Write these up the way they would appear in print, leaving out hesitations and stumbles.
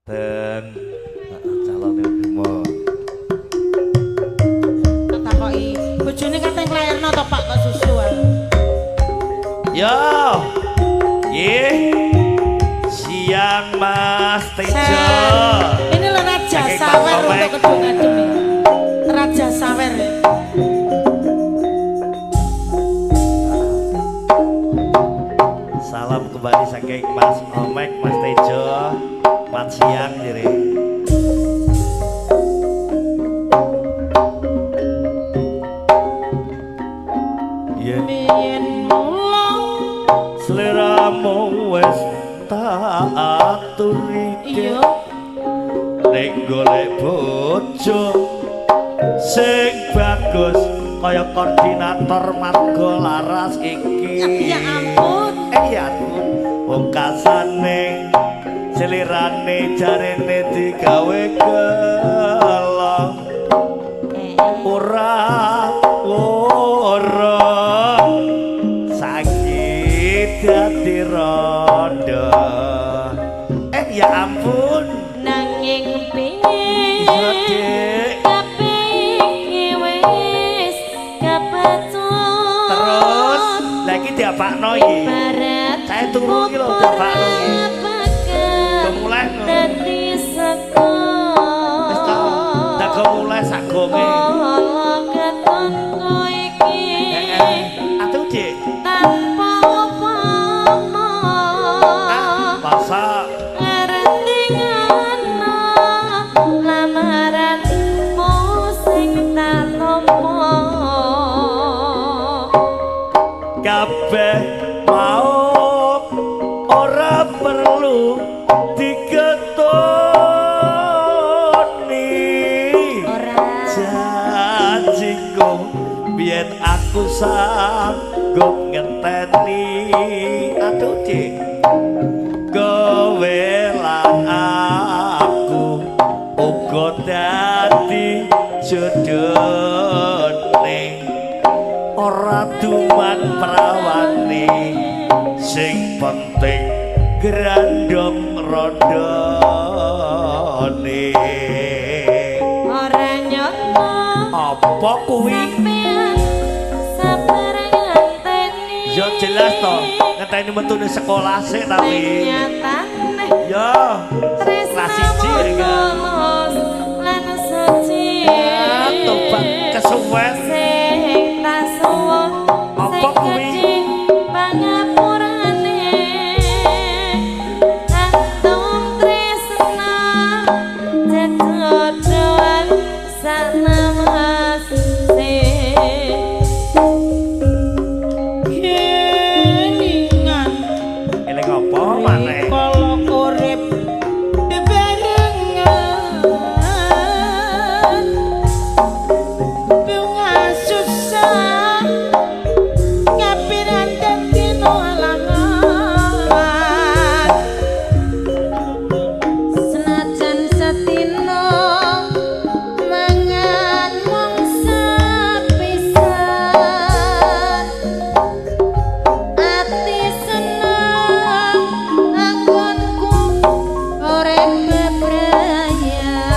Den calone Bimo. Tak takoki, bojone kateng nglairno to Pak kok susu ah. Yo. Nggih. Siang Mas Tejo. Ini lho Raja Sawer untuk Kedung Adem ini. Raja Sawer. Salam kembali saking Mas Omek, Mas Tejo. Mat siang jere. Yen Biyen mula sliramu wis tak aturi. Iya. Nek golek bojo sing bagus kaya koordinator Margo Laras iki. Ya ampun. Ya ampun. Wong kasane selirane jarene digawe gelo. Ora ora saiki dadi rondo. Ya ampun. Nanging piye kabeh iki wis kepecut. Terus lha iki diapakno iki? Saya turu iki lho diapakno iki. Mulai dadi seko. Wis ta, dago mulai sagonge. Ketonku iki. Atuh, Dik. Tanpa upama. Ah, masa ngerti ngono lamaranmu sing tak tampa. Kabeh mau ora perlu diketoni. Ora janjiku biyen aku sanggup ngenteni. Aduh, Dik. Kowe lan aku uga dadi jodhone. Ora duman prawane sing penting grandong rondone. Ora nyoto apa kuwi? Sampeyan sabar ngenteni. Ya jelas to, ngenteni metune sekolah sik tapi. Nyatane ya kelas 1 ya kan. Lan suci. Tobat kesuwen. Sing tak suwun apa kuwi? Pangapurane antum tresna jejodohan sanamase. Kelingan eling apa maneh? Kala urip bebarengan bunga susah kapiran dadi alangan. Senajan setino mangan mung sepisan, ati seneng anggonku urip bebrayan.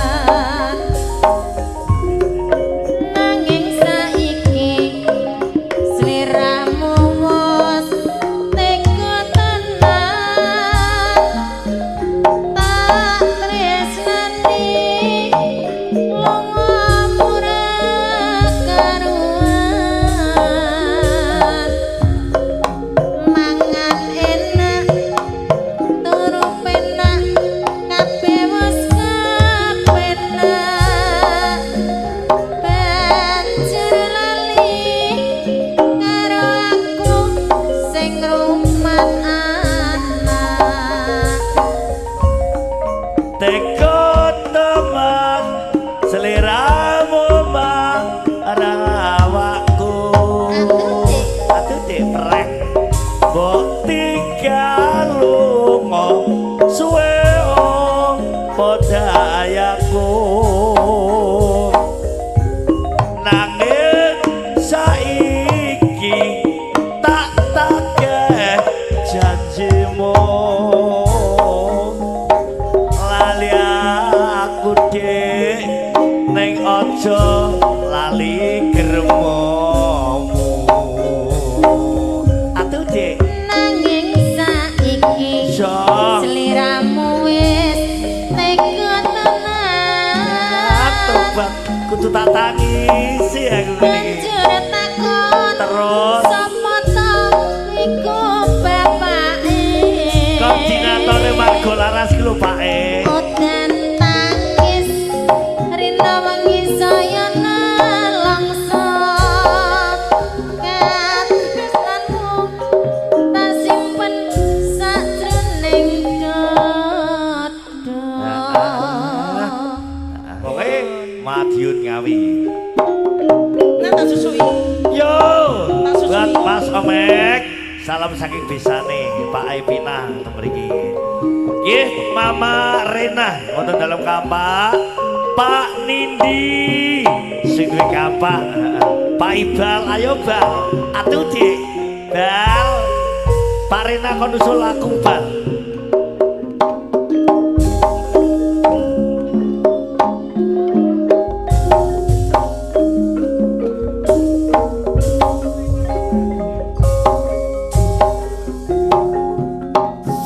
Nanging saiki sliramu wis tega tenan, tak tresnani lunga ora karuan. Mangan enak turu penak kabeh wis kepenak. Banjur lali karo aku sing ngrumat anak. Teko teman seliramu marang awakku. Aduh, Dik, prek. Mbok tinggal lunga suwe opo dayaku. Nanging saiki tak tagih janjimu. Lali Ning aja lali germomu. Atuh Dik. Nanging saiki sliramu wis tega tenan. Tobat kudu tak tangisi aku ngene iki. Banjur takon terus sapa to iku bapake? Koordinatore Margo Laras ki lho Pake. Udan tangis rina wengi saya nelongso. Katresnanmu tak simpen sajroning dada. Pokoke Madiun Ngawi. Nah tak susui. Yo, Tak susui. buat Mas Omek, salam saking besane Pak Epina teng mriki. Nggih, Mama Rena wonten dalem kampak, Pak Nindi sing duwe kampak, Pak Ibal ayo Bal, atuh Dik. Bal. Pak Rena kon usul aku Bal.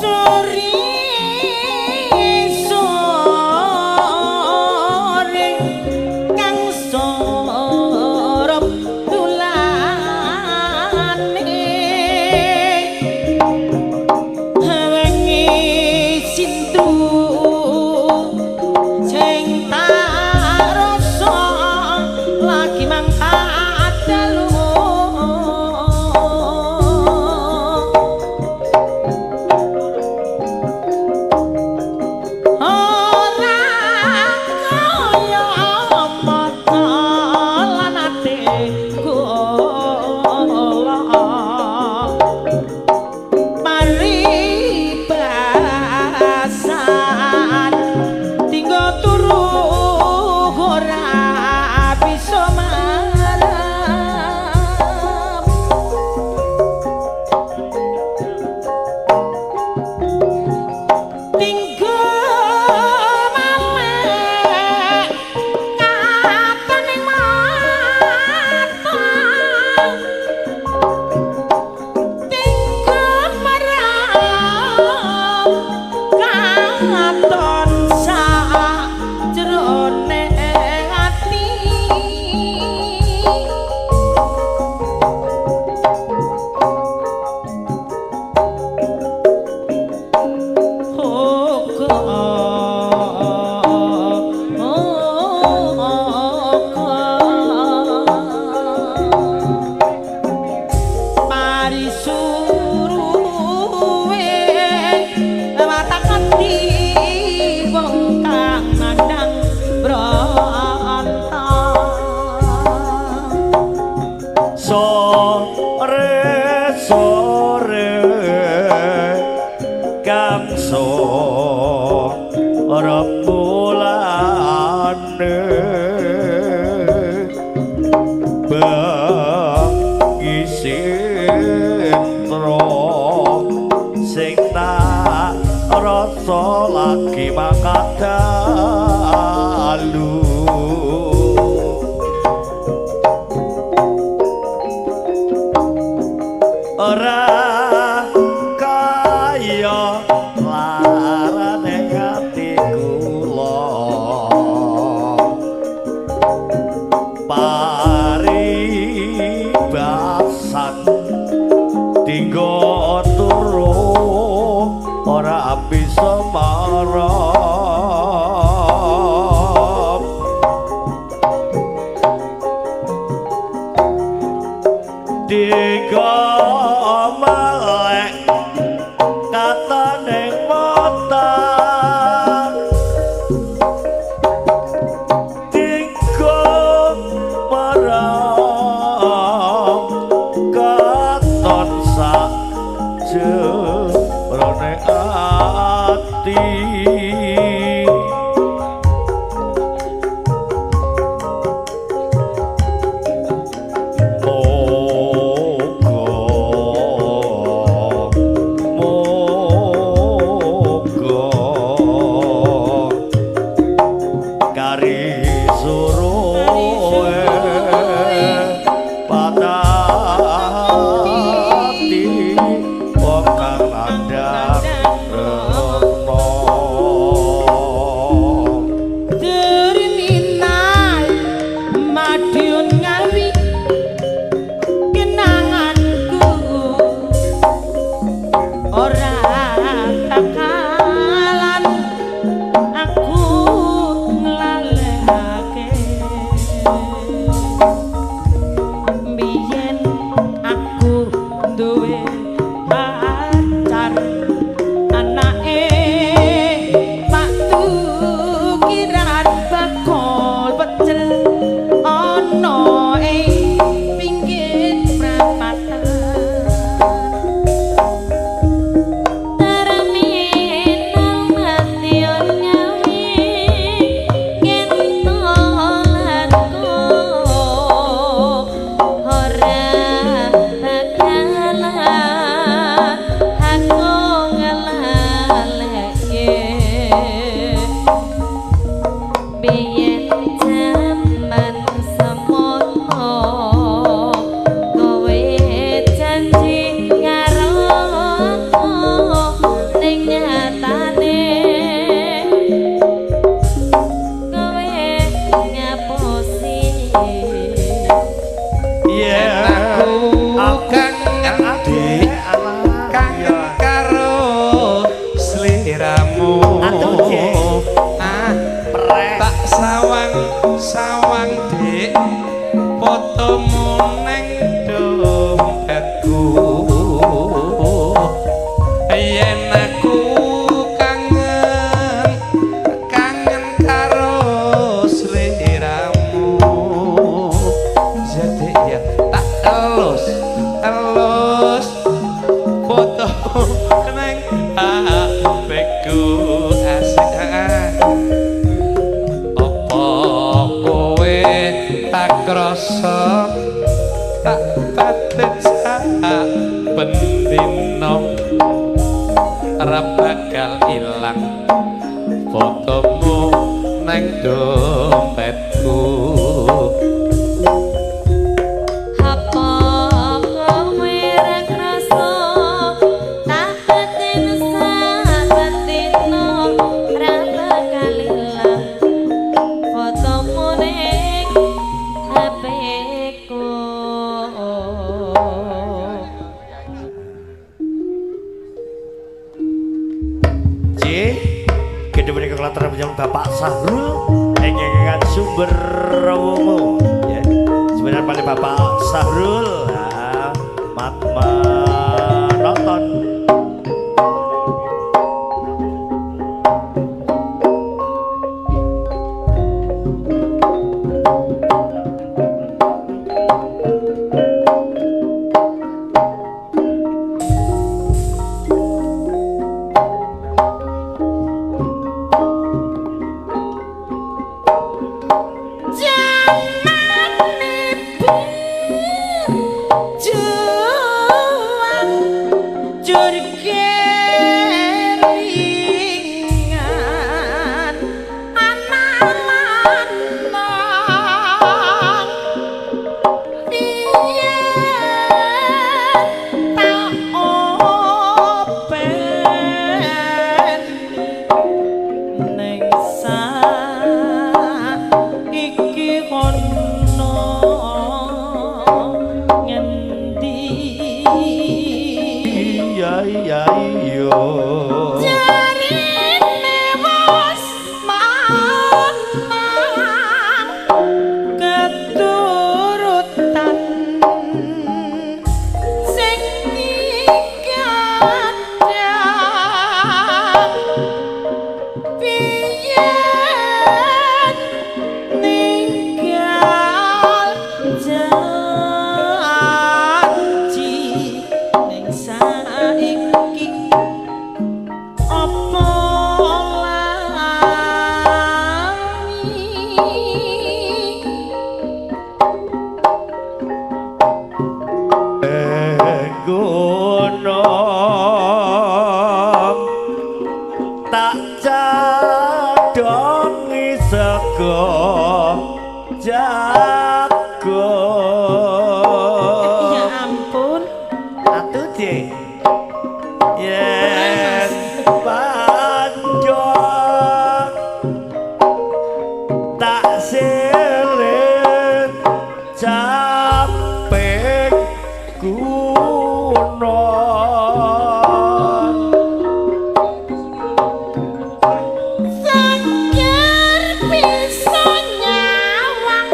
Sore sore kang sorop tulane wengi sintu sing tak rasa lagi mangkat dalu. Ora kaya mata lan ati kula paribasan tinggo turu ora bisa marep. Tinggo malek katone mata. Tinggo marang katon sajrone ati. Mari suruwe watakati wong kang mandang bronto. Sore sore kang sorop bulane bengi sintro sing tak rasa lagi mangkat dalu. Ora kaya larane ati kula paribasan dinggo turu ora bisa marep. Sawang dik fotomu neng dompetku. Yen aku kangen kangen karo sliramu. Jadi ya tak elus elus foto neng HP-ku asik. Apa kowe tak krasa tak batin saben dina ora bakal ilang fotomu neng dompetku. Apa kowe ra krasa tak batin saben dina ra bakal ilang fotomu ning HP-ku. J gedhe menika kelatar panjenengan Bapak Sahrul ingkang sumber wungu ya. Sebenarnya paling Bapak Sahrul nah, mat menonton. Juang jur kelingan anak lanang piye tak open ning saiki ono ngendi. Iya iya iya. Jarine wis manang keturutan sing dikandang biyen ninggal janji ning saiki apa lali. Gunung tak cadongi sego jago. Ya ampun. Atuh Dik. Yen panjang tak selit capek kuno. Seger bisa nyawang.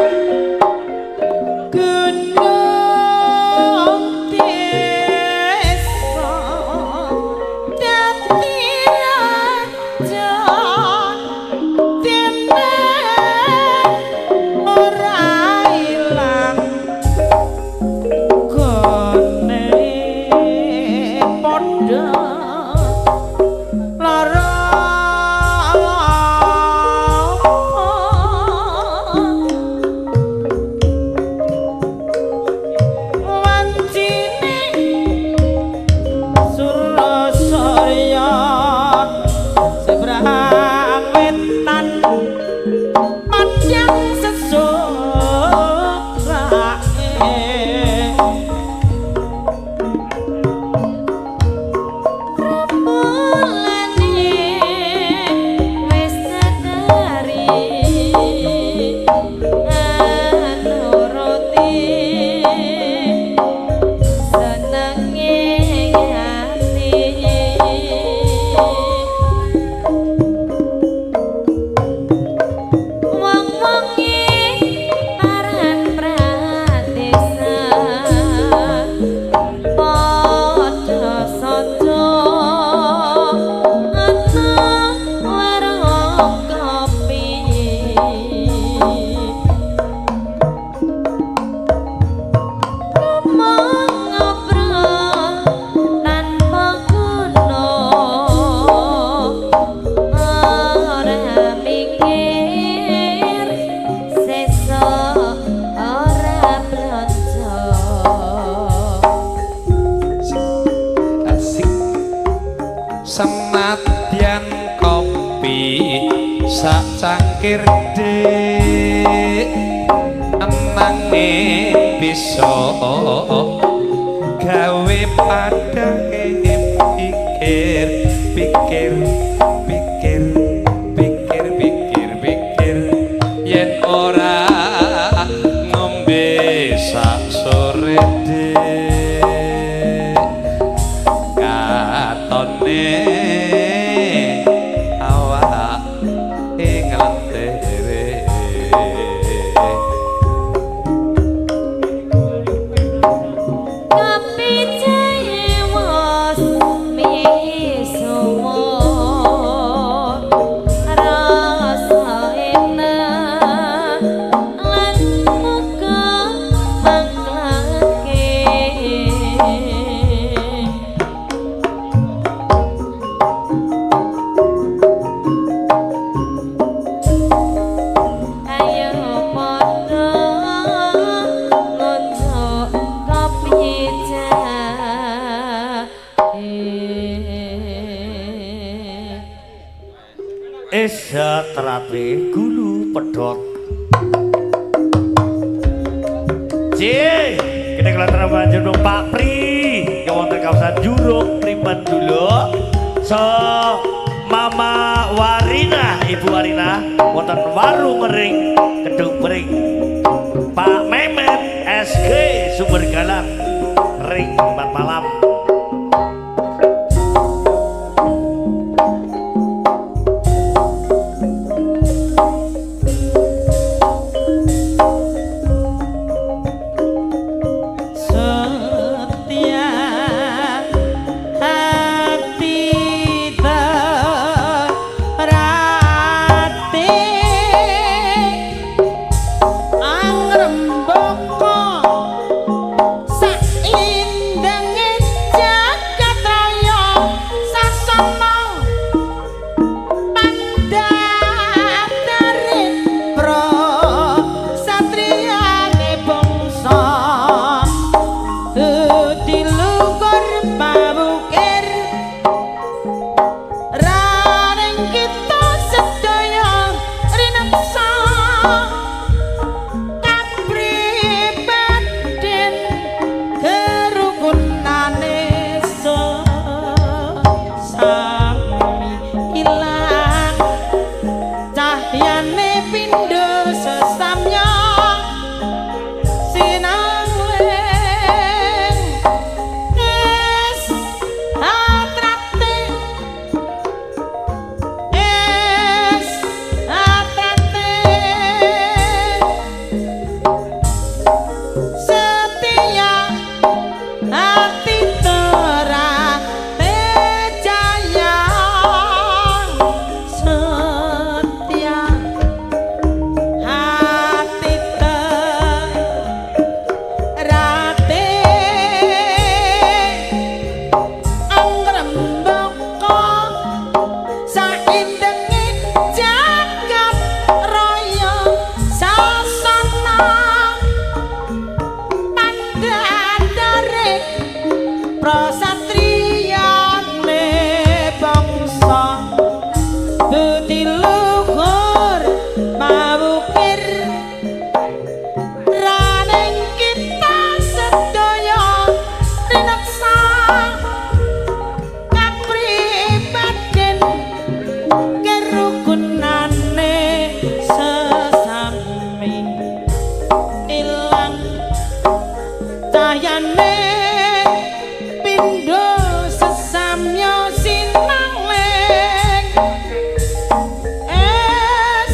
sak cangkir dik nanging bisa gawe padhange pikir pikir pikir pikir pikir pikir yen ora ngombe sak sore dik katone awak ing lentere. Kopi jahe wos misuwur, rasa enak lan muga mangklake. Ayo padha ngonjok kopi jahe. Esa terapi gulu pedot. Cie, kita kelihatan panjenengan Pak Pri, yang wonten kawasan Juruk Primen dulu. So Mama Warina, Ibu Warina, wonten Waru Mering, Kedung Pring. Pak Memet SG Sumber Galang, Ring 4 malam. Setia hati terate angrembaka saindenge jagat raya sasana pandhatare pro satriyane bangsa dilukur pawukir raring kita sedaya rineksa kapribaden kerukunane sami ilang cahyane pindho sesamya sinangling es atrate es atrate setia hati terate jaya setia hati terate angrembaka saindenge jagat raya sasana pandhatare prasatriyane bangsa budi luhur mawukir raning kita sedaya rineksa kapribaden kerukunane sesami ilang cahyane pindho sesamya sinangling es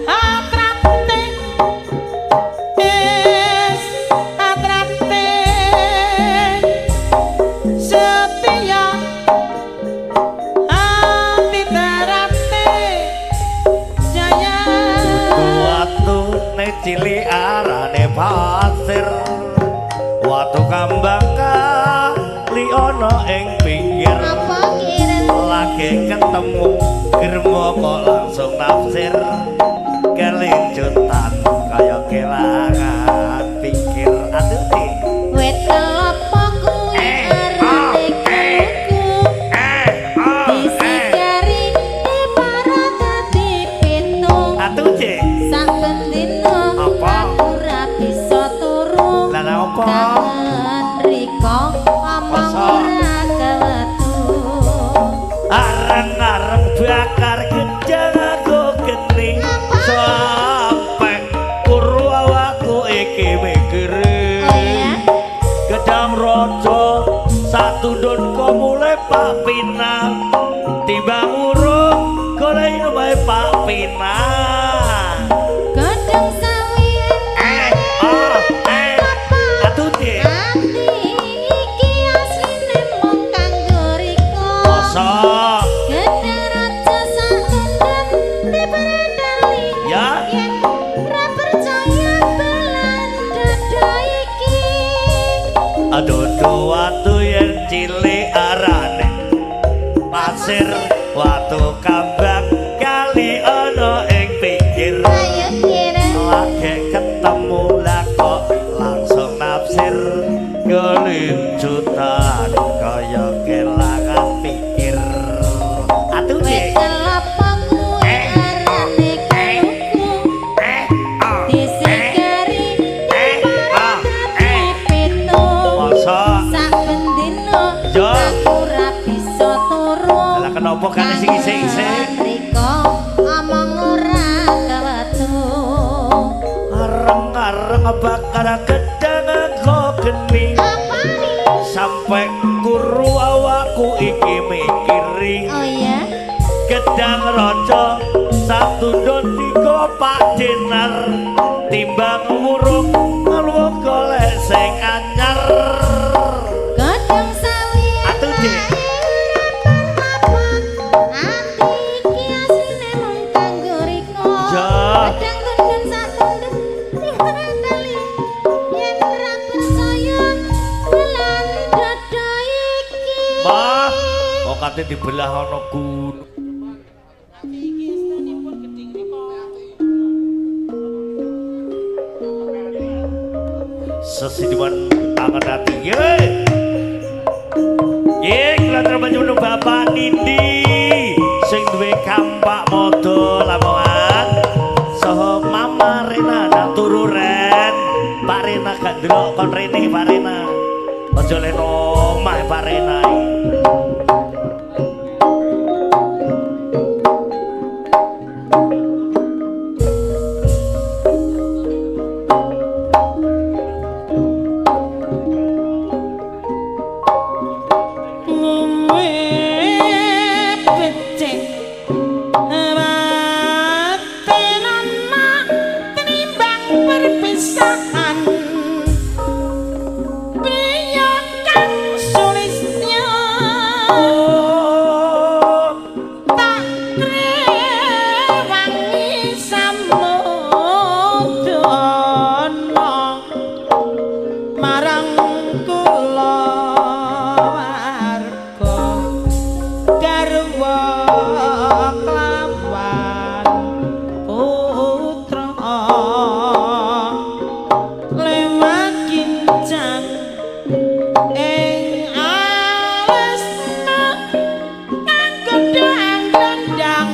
atrate es atrate setia hati terate jaya. Watune cilik arane pasir, watu kambang kali ana ing pinggir. Apa kira? Lagi ketemu germo kok langsung nafsir, kelincutan kaya kelangan pikir. Aduh nih. Wit kelapa kuwi arane kuku. Disigari para dadi pitu. Atuh, Cik. Saben dina Apa? aku ora bisa turu. Lah lah apa? Kangen riko omong Masa? ora kewetu. Areng-areng bakar gedang aku geni. Sampai kuru awakku iki mikire. Oh iya? Gedang raja satundun komule Pak Pina. Timbang urung golek omahe Pak Pina. Gedang sawi Eh, oh, eh. Atuh, Dik. ati iki asline mung kanggo riko. Masa? Gedang raja satundun diperendali. Ya. Yen ora percaya belan dada iki. Aduh, watu yen cilik arane pasir, watu kambang kali ana ing pinggir. Ayo kira. Lagi ketemu lah kok langsung nafsir, kelincutan kaya kelangan pikir. Atuh, Wit Dik. kelapa kuwi Eh, arane eh, kaluku. Eh, ah, eh, Disigari eh, ah, eh. pitu. Masa? Saben dina Ya. aku ora bisa turu. Lah kenapa kan sing isih-isih? Kangen riko omong ora kewetu. Areng-areng bakar gedang aku geni. Apane? Sampai kuru awakku iki mikiri. Oh iya. Gedang raja satundun tiga Pak Dinar, timbang wurung luwung golek sing anyar. Godhong sawi Atuh, Dik. Ati iki asline mung kanggo riko. Ya. Gedang tundun satundun diperendali. Yen ora percaya belan dada iki. Mah, kok kate dibelah ana gunung. Sesiduman angen ati. Ye. Ye, kula terima Bapak Nindi sing duwe kampak modo Lamongan. Saha Mama Rena nang turu Ren. Pak Rena gak ndelok kon rene Pak Rena. Aja leno omah Pak Rena. Luwe becik batinana tinimbang perpisahan. Priya kang sulistya tak krewangi samudana marang kula warga garwa kelawan putra lewat kincang ing alesna kang godhang glendang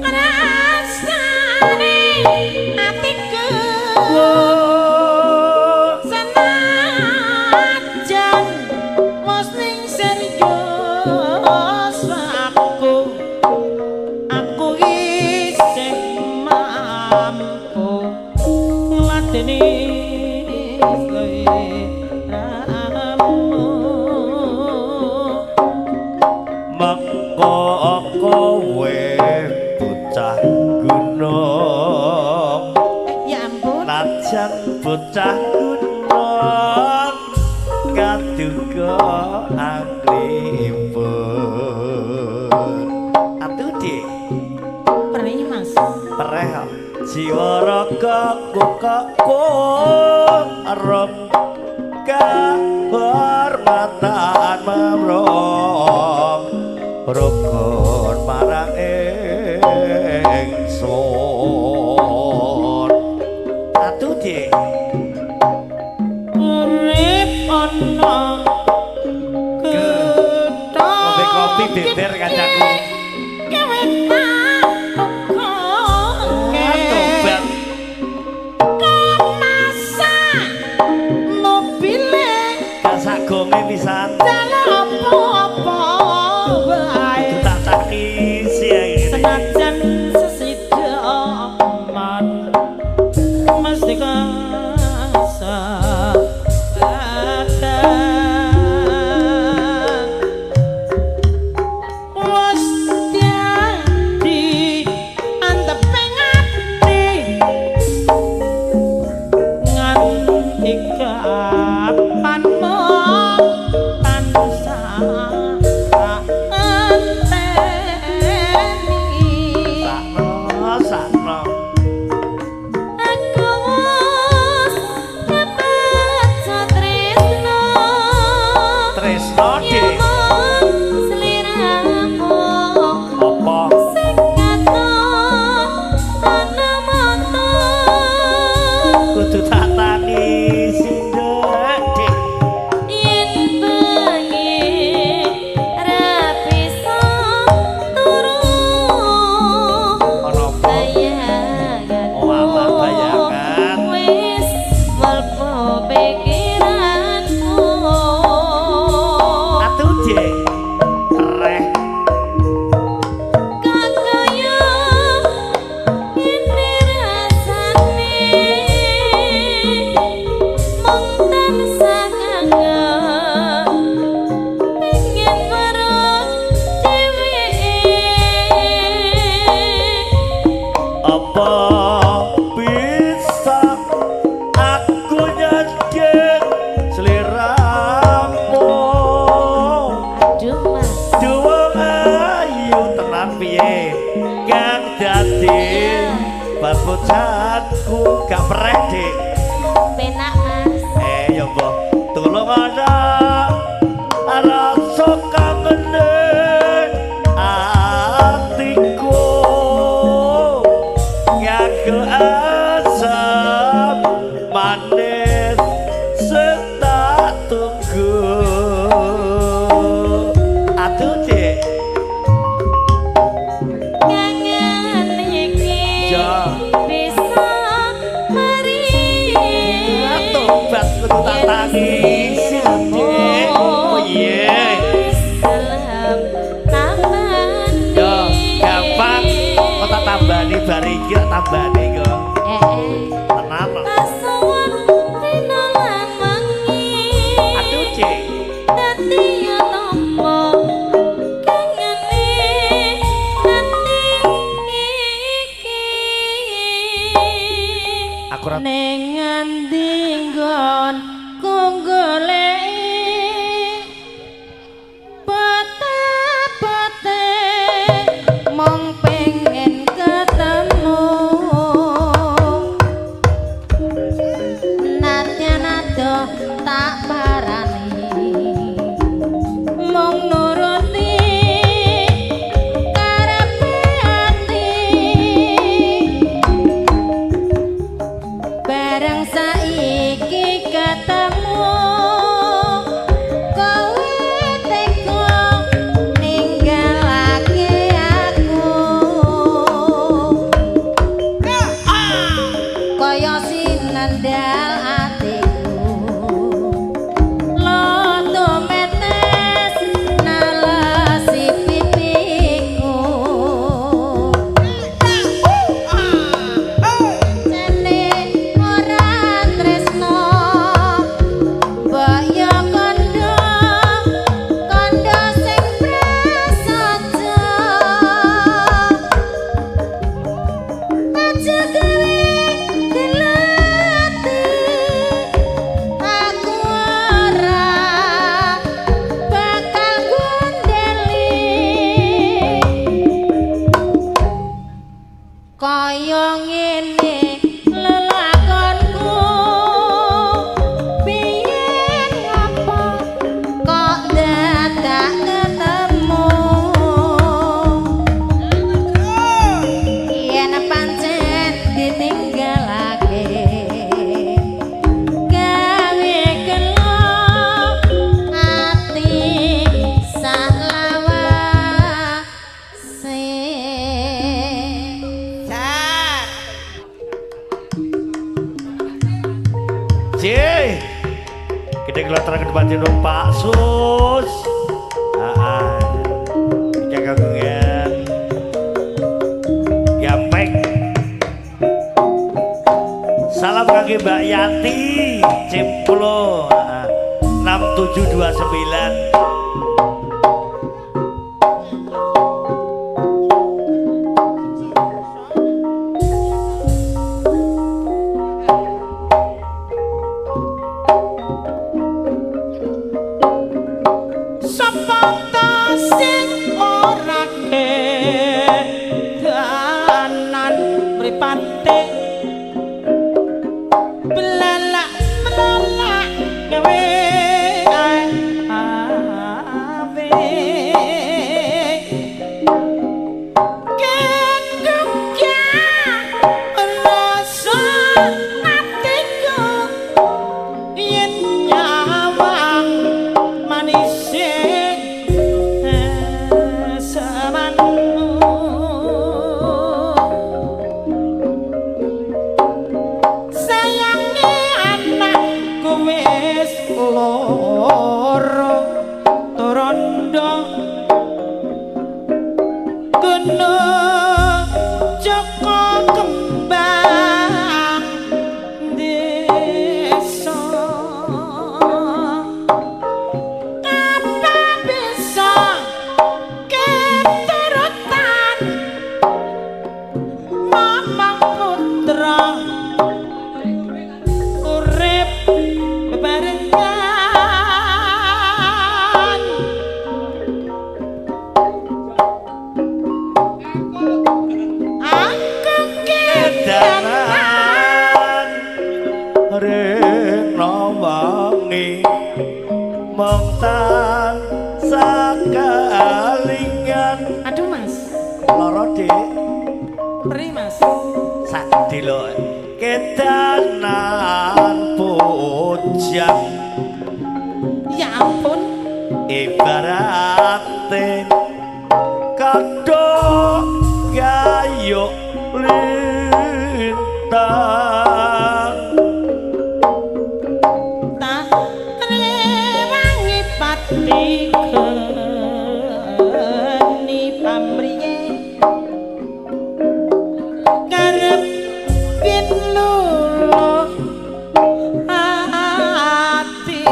rasane atiku senajan wis ning serius aku isih mampu ngladeni sliramu. Mengko kowe bocah gunung. Ya ampun. Najan bocah gunung kaduga anglipun. Atuh, Dik. Perih Mas. Pereh kok. Jiwa raga kukaku arep kahormatan mamrong rukun marang ingsun. Atuh, Dik. Urip ana kutha Ngombe kopi beber kancaku. Kewetan uga Yati. Babojanku gak pereh, Dik. Penak, Mas. Ya mbah, tulung ana rasa kangene atiku. Ngaku asam manis serta tunggu. Aduh, Dik. Kangen iki Ya. bisa mari. Tobat kudu tak tangisi, Dik. Oh iya. Salam tambani. Yo, gampang. Kok tak tambani bar iki tak tambani kok. Tenan. Kasuwun rino lan wengi. Aduh, Dik. Dadi yo tombo kangene ati iki. Aku ora Ning ngendi nggonku goleki pete-pete mong pengen ketemu. Nadyan adoh tak parani mung nuruti karepe ati. Bareng saiki ketemu kowe teko ninggalake aku. Kaya sinandal atiku loto metes nalasi pipiku. Jane ora tresno mbok yo kandha kandha sing prasaja. Aja gawe gelati aku ora bakal gondeli. Kaya ngene lelakonku piye ngopo kok dadak ketemu. Yen pancen ditinggalake gawe gelo ati saklawase. J. Gede kelotran ke depan Pak Sus. Heeh. Iki kagungan. Gampeng. Salam kangge Mbak Yanti Cemplo. Heeh. 6729. Sapa ta sing ora kedanan mripate belalak melalak gawe awe kendukya rasa atiku yen nyawang manise samanmu. Sayange anakku wis loro torondo gunung Joko kembang desa. Apa bisa keturutan Mamang putra urip bebarengan. Ah? Tansah kelingan. Aduh Mas, Loro Dik, perih Mas. Sak delok kedanan bujang. Ya ampun. Ibarate kadok gayuk lintang. Tak trewangi pati geni pamriye karep pinluluh atine.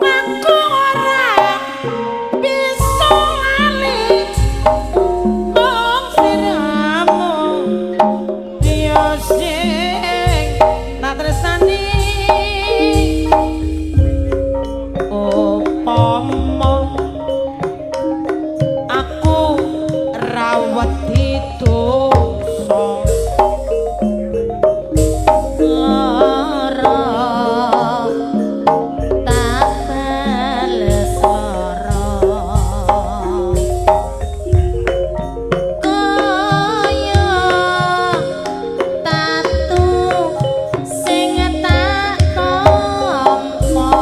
Aku ora bisa lali mung sliramu ya sing tak tresnani. Upama aku ra wedi dosa, Lara tak bales lara kaya tatu sing tak tampa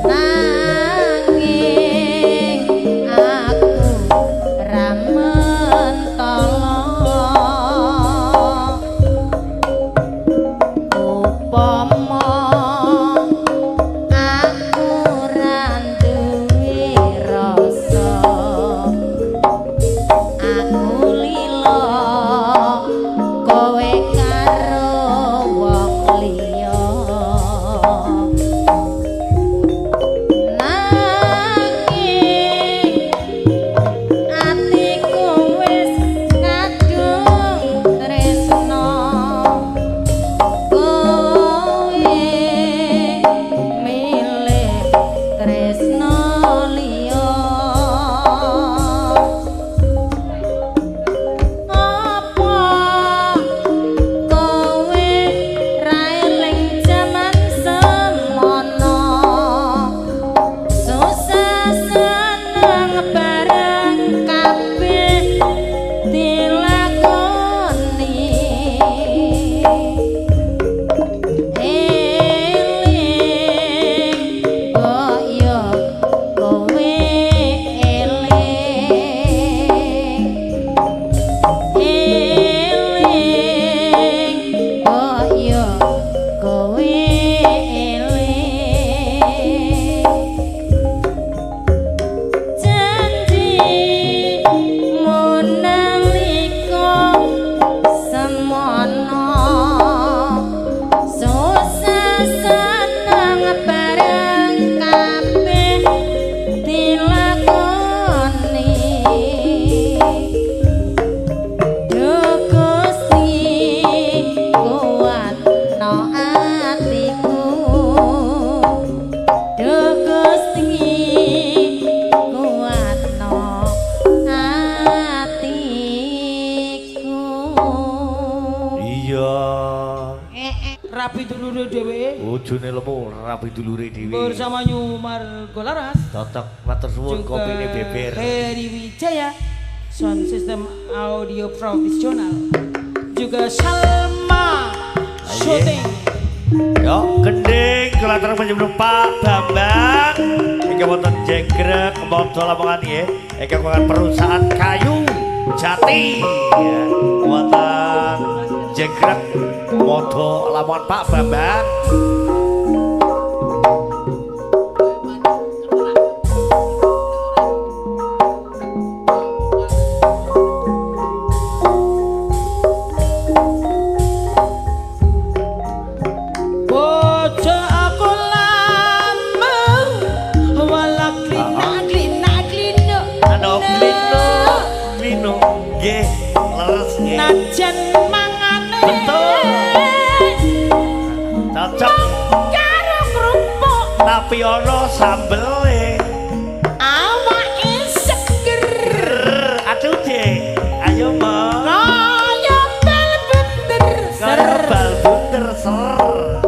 nanging aku ra mentala. Upama aku ra duwe rasa, aku lila kowe karo wong liya. Nanging atiku wis kadung tresna, kowe milih tresna liya. Apa kowe ra eling jaman semono, susah seneng bareng kabeh dilakoni. Eling kaya kowe eling, eling kaya kowe eling. Janji nalika semono, susah seneng bareng kabeh dilakoni. Duh Gusti kuatno atiku, Duh Gusti kuatno atiku. Iya. Rapi dulure dhewe Ujune lemu rapi dulure dhewe. bersama Nyumar Golaras Cocok matur suwun juga kopine beber. Heri Wijaya sound system audio profesional, juga Salma Shooting. Yo, gending kula panjenengan Pak Bambang. Ingkang wonten Jenggrek Modo Lamongan nggih. Ingkang wonten perusahaan kayu jati ya. Wonten Jenggrek Modo Lamongan Pak Bambang. Bojo aku lama wala klina klina klino. Ano klino klino nggih leres nggih. Najan mangane Betul. Cocok karo kerupuk tapi ana sambele. Awake seger Aduh Dik, ayo mo. kaya bal bunder Kaya bal bunder ser.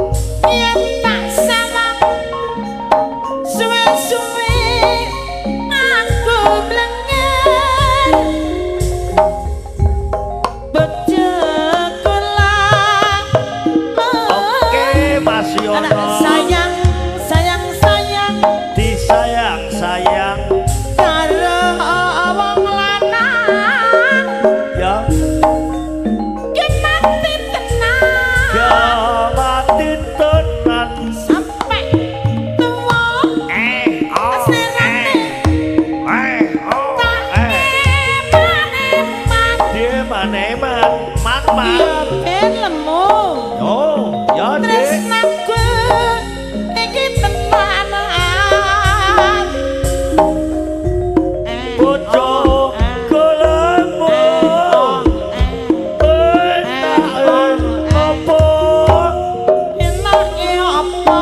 Mak. Ya ben lemu. Oh, ya Dik. Tresnaku iki tenanan. Bojo golemu. Enake apa? Enake apa?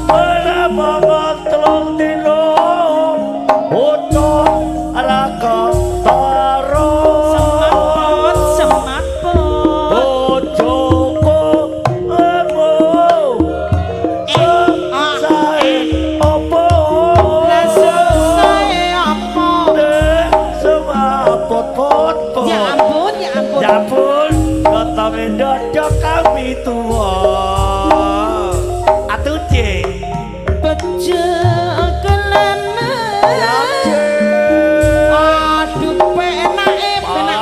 Ora mangan telung dino. Bojo ora ketara. Semaput, semaput. Bojoku lemu. Sae apa? Lah susahe apa? Semaput pot. Ya ampun, ya ampun. Ya ampun, gotome dodok kami tuwa. Atuh, Cik. Bojo keleme. Ya, Cik. Aduh, penake penak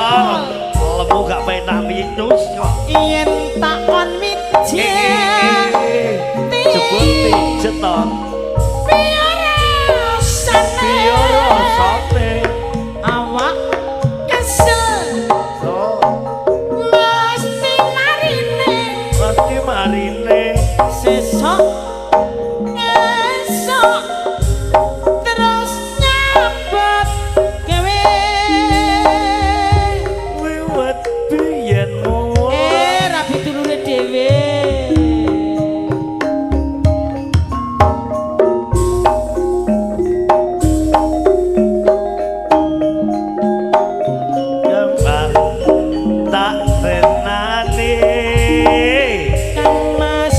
pol. Lemu gak penak minus kok. Yen takon mijil. Jebul pijet to. Piye rasane? Piye rasane? Awak kesel So, mesti marine. mesti marine. Sesok esok terus nyambut gawe. Wiwit biyen muwa. Rabi dulure dhewe. Kembang tak tresnani. Kang Mas,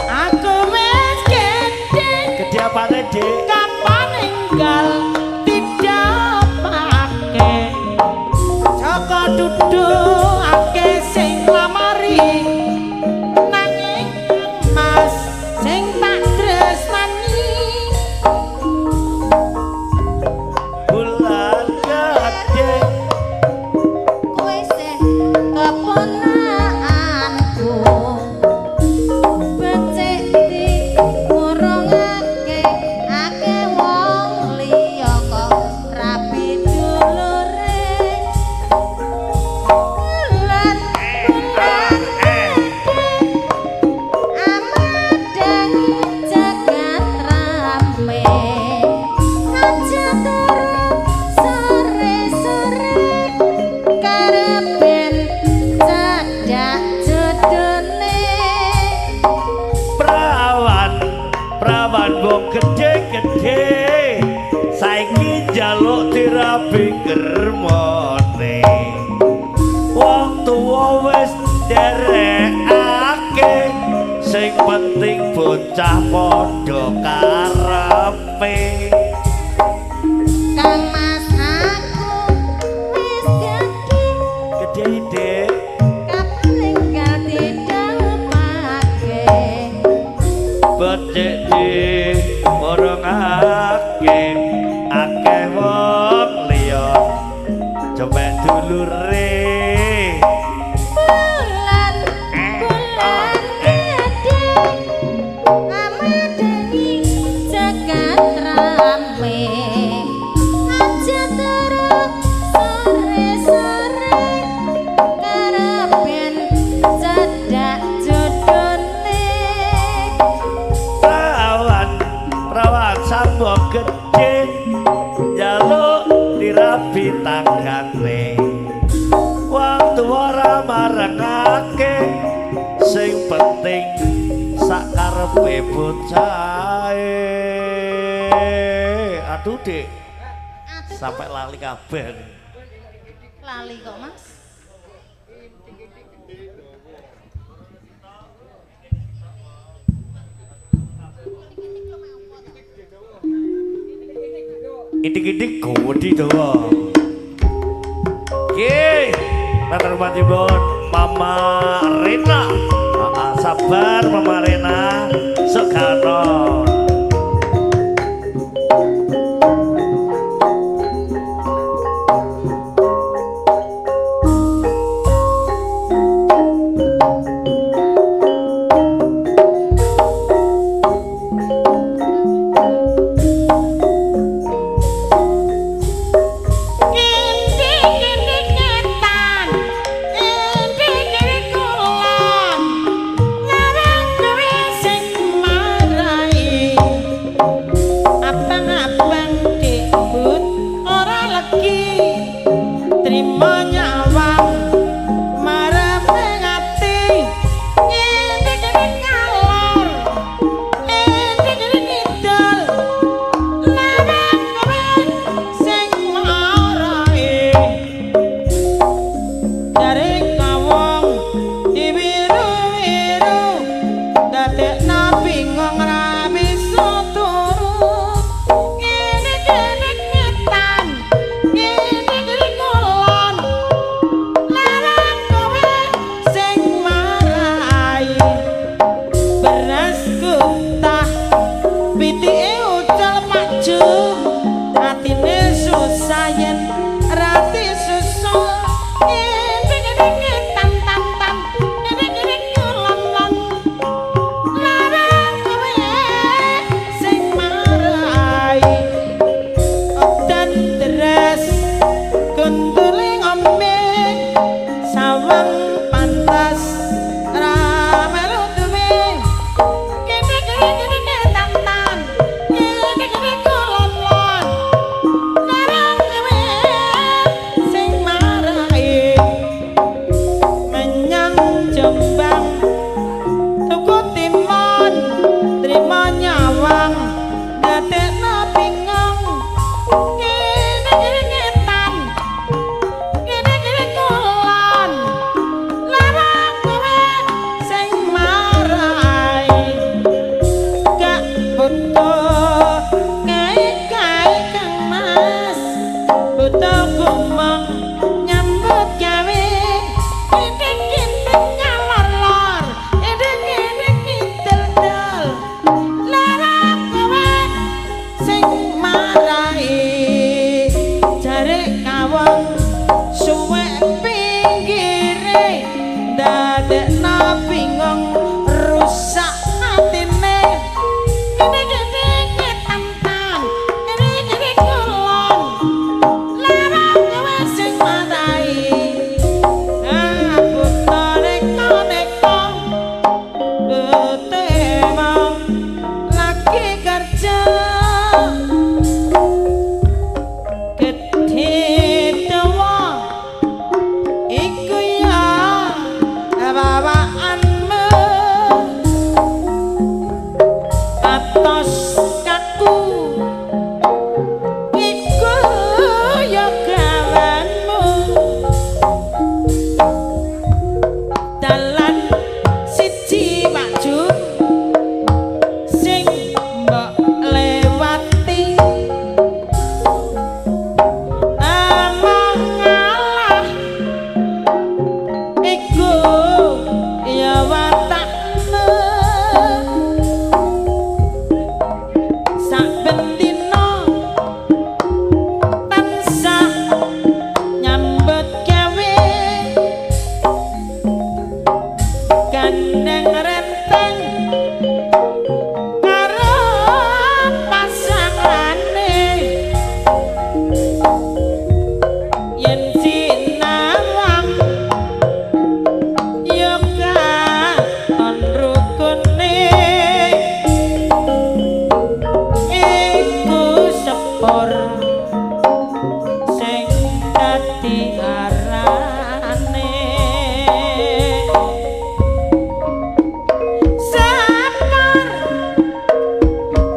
aku wis gedhe. Gedhe apane, Dik? Kapan enggal tidak pake. Joko duduk akeh sing lamari. Nanging Kang Mas sing tak tresnani. Bulan gedhe. Kowe sih keponakanku. Becik diurungake akeh wong liya kok rabi dulure. Bulan bulan gedhe amadhangi jagat rame. Aja turu sore-sore karepen cedak jodone. Prawan, prawan wong gedhe-gedhe. Saiki njaluk dirabi germone. Wong tuwa wis nderekake, sing penting bocah padha karepe. Kang Mas aku wis gedhe Gedhe, Dik. kapan enggal didhawuhake. Becik diurungake akeh wong liya cemek dulure. Bulan bulan gedhe amadhangi jagat rame. Aja turu sore-sore karepen cedak jodone. Prawan, prawan sambok gedhe njaluk dirabi tanggane. Wong tuwa ora marengake, sing penting sak karepe bocahe. Aduh, Dik, sampai lali kabeh. Lali kok Mas. Itik-itik gede dawa. Oke, matur nuwun Mama Rena. Sabar Mama Rena, segano. Kene kene ketan, kene Togomong nyambut gawe kinting-kinting ngalor-lor, kinting-kinting ngidel-del. Lara kowe sing marai jare kawong suwek pinggire ndadekno bingung rusak atine. Kene-kene ngetan-tan, kene-kene kulon. Lara kowe sing marai. Aku neko-neko betemong lagi kerja gedhe tuwa iku ya bawaanmu atos kaku iku ya gawanmu. Dalan siji maju sing mbok lewati among ngalah iku ya watakmu. Saben dina tansah nyambut gawe gandeng renteng karo pasangane. Yen sinawang ya katon rukune iku sepur sing dadi arane. Sepur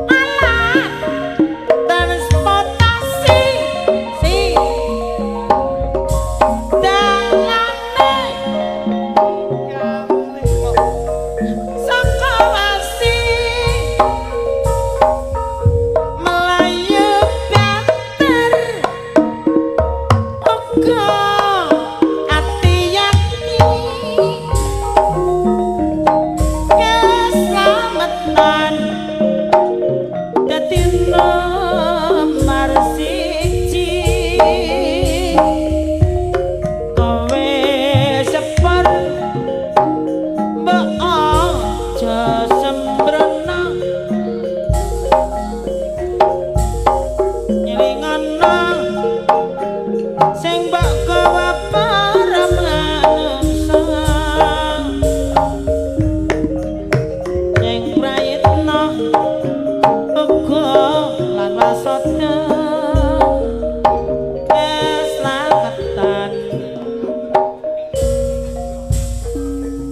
alat transportasi si dalane saka wasi mlayu banter uga ati-ati keslametan dadi nomor siji. Kowe sepur mbok aja sembrono nyelingono sing mbok gawa para manungsa sing prayitna uga lan wasada keslametan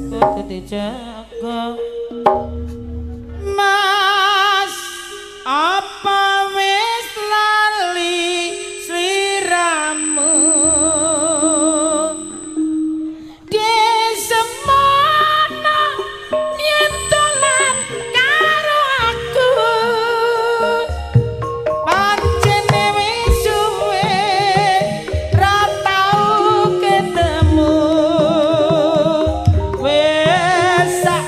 kudu dijaga. Mas apa wis lali sliramu desemana yen dolan karo aku pancene wis suwe ra tau ketemu wis sak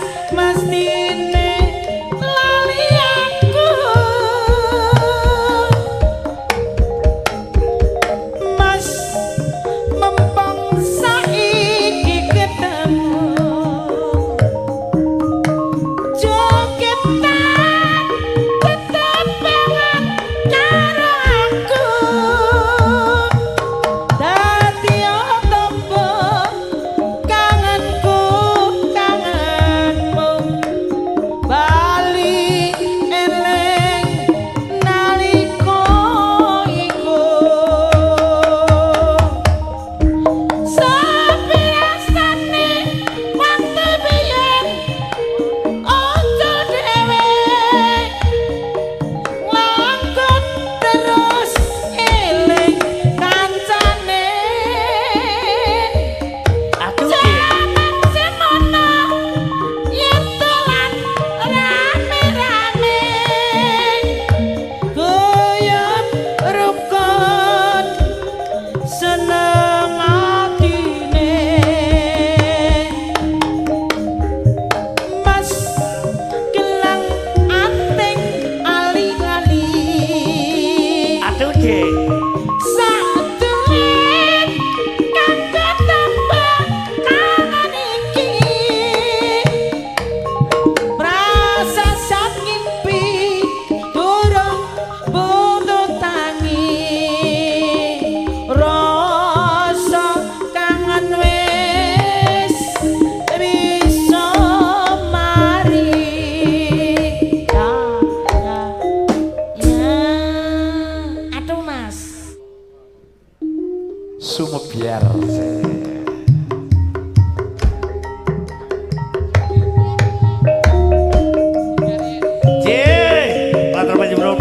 Sumebyar.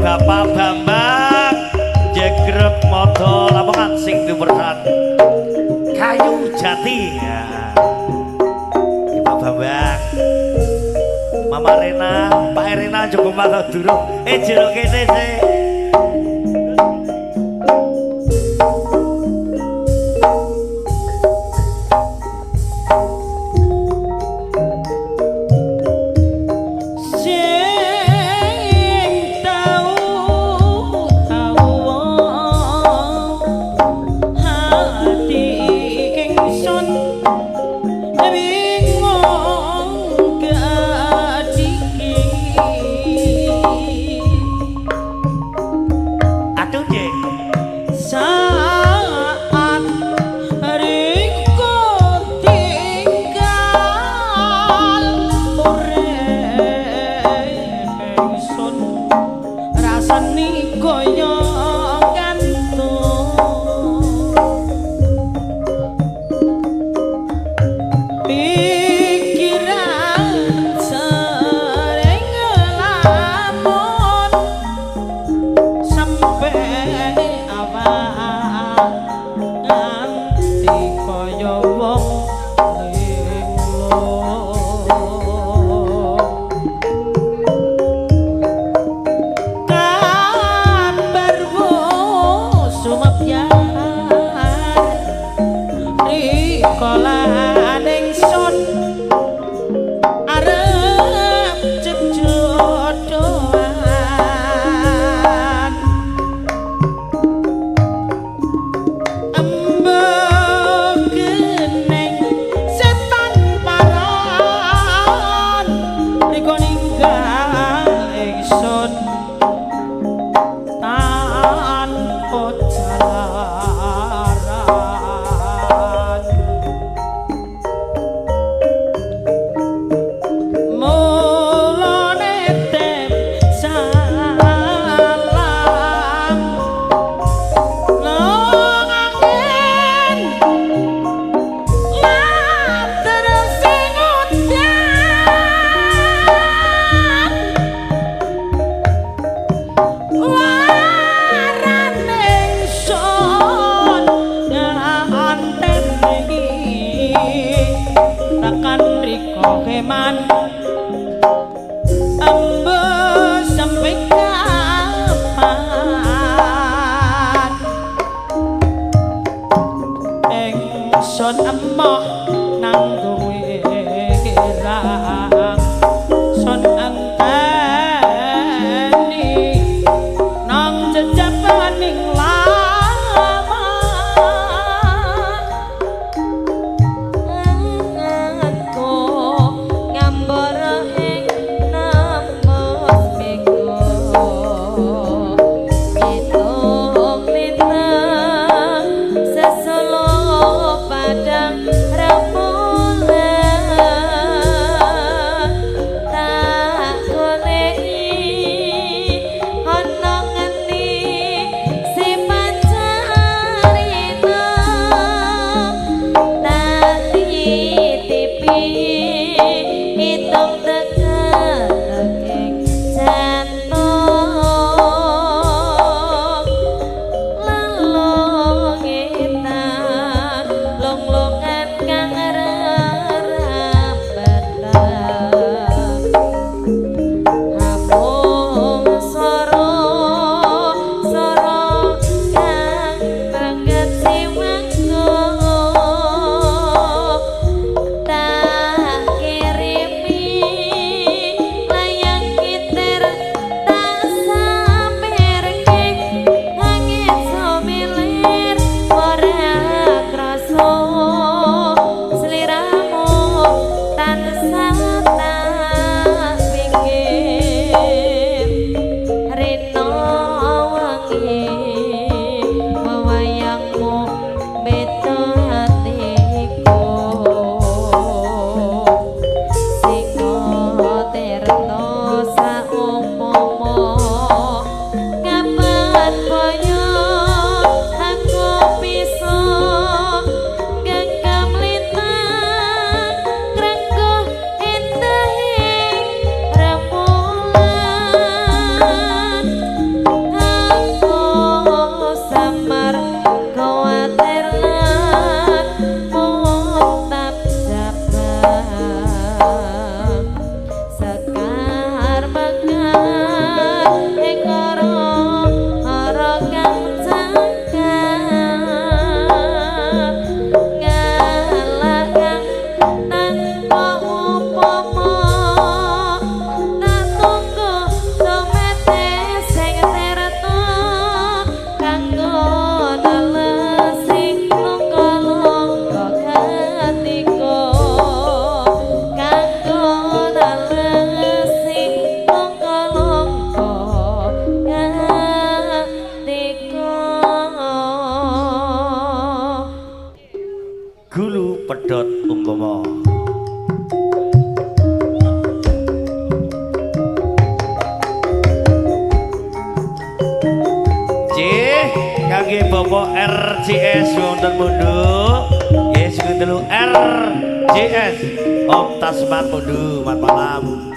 Bapak Bambang Jegrek Modo Lamongan sing dipersan kayu jati ya. Pak Bambang, Mama Rena, Pak Rena cukup malah durung jero kene sih. Padang rapuh. Gulu Pedhot Unggomo. Nggih, kangge Bapak RCS wonten Mundu. Nggih, sugeng telu RCS Om Tasman Mundu, mat malam.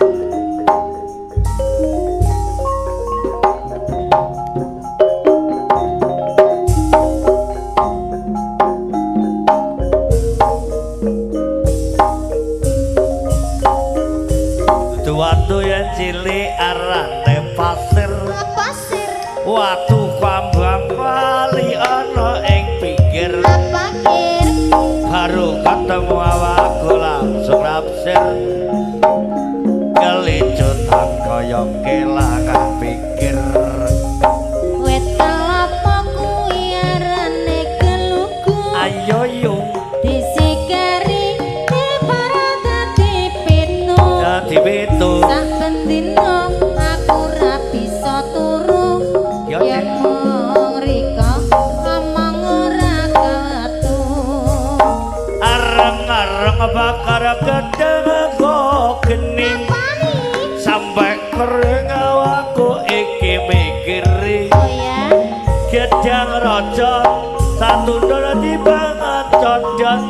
Watu yang cilik arane pasir, pasir. Watu kambang kali ana ing pinggir. Pakir. Baru ketemu awakku langsung nafsir. Kelicutan kaya kelangan pikir. Wit kelapa kuwi arane kelugu. Ayo yung disikeri para dadi pitu. Dadi pitu. Saben dina aku ora bisa turu. Ya mung rika omong ora ketu. Areng-areng bakar gedeng kok geni. Sampai kering awakku iki mikiri. Oh ya. Gedang raja satundul dipangan codot.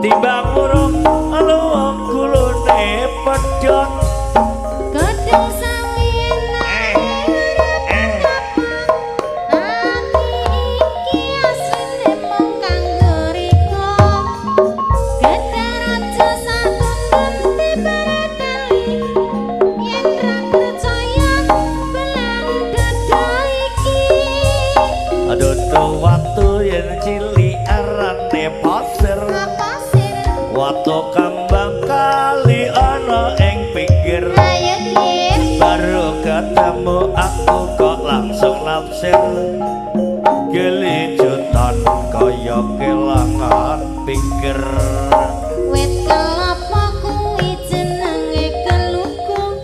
Timbang murung luwung gulune pedhot. Gedang sawi enak ati iki asline mung kanggo rika. Gedang raja satundul dibareteli. Yen ra percaya belan dada iki. Aduh watu yen cilik arane pasir. Watu kambang kali ana ing pinggir. Ayo kir. Baru ketemu aku kok langsung nafsir. Gelicutan kaya kelangan pikir. Wit kelapa kuwi jenenge keluku.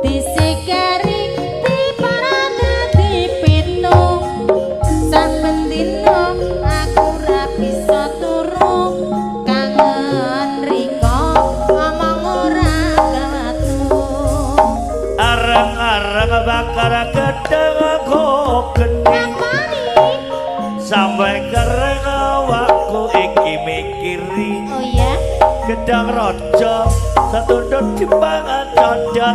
Disikeri dipara dadi pitu. Saben dina aku ora bisa turu. Kangen rika omong ora ketu. Areng-areng bakar gedeng kok geni. Sampai kering awakku iki mikiri. Oh ya. Gedang raja satundut dipangan codot.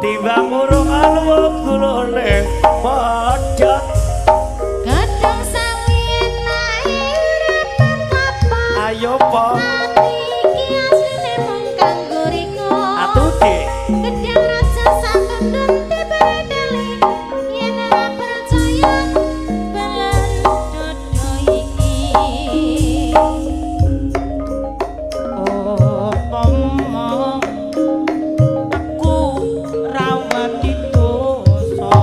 Timbang urung alwa gulune pedhot. Gedang sawi enake ora apa. Ayo po. Ati iki asline mung kanggo rika. Atuh Dik. Gedang raja satundut diberedeli. Yen ora percaya belan dodo iki. Upama aku rawat dosa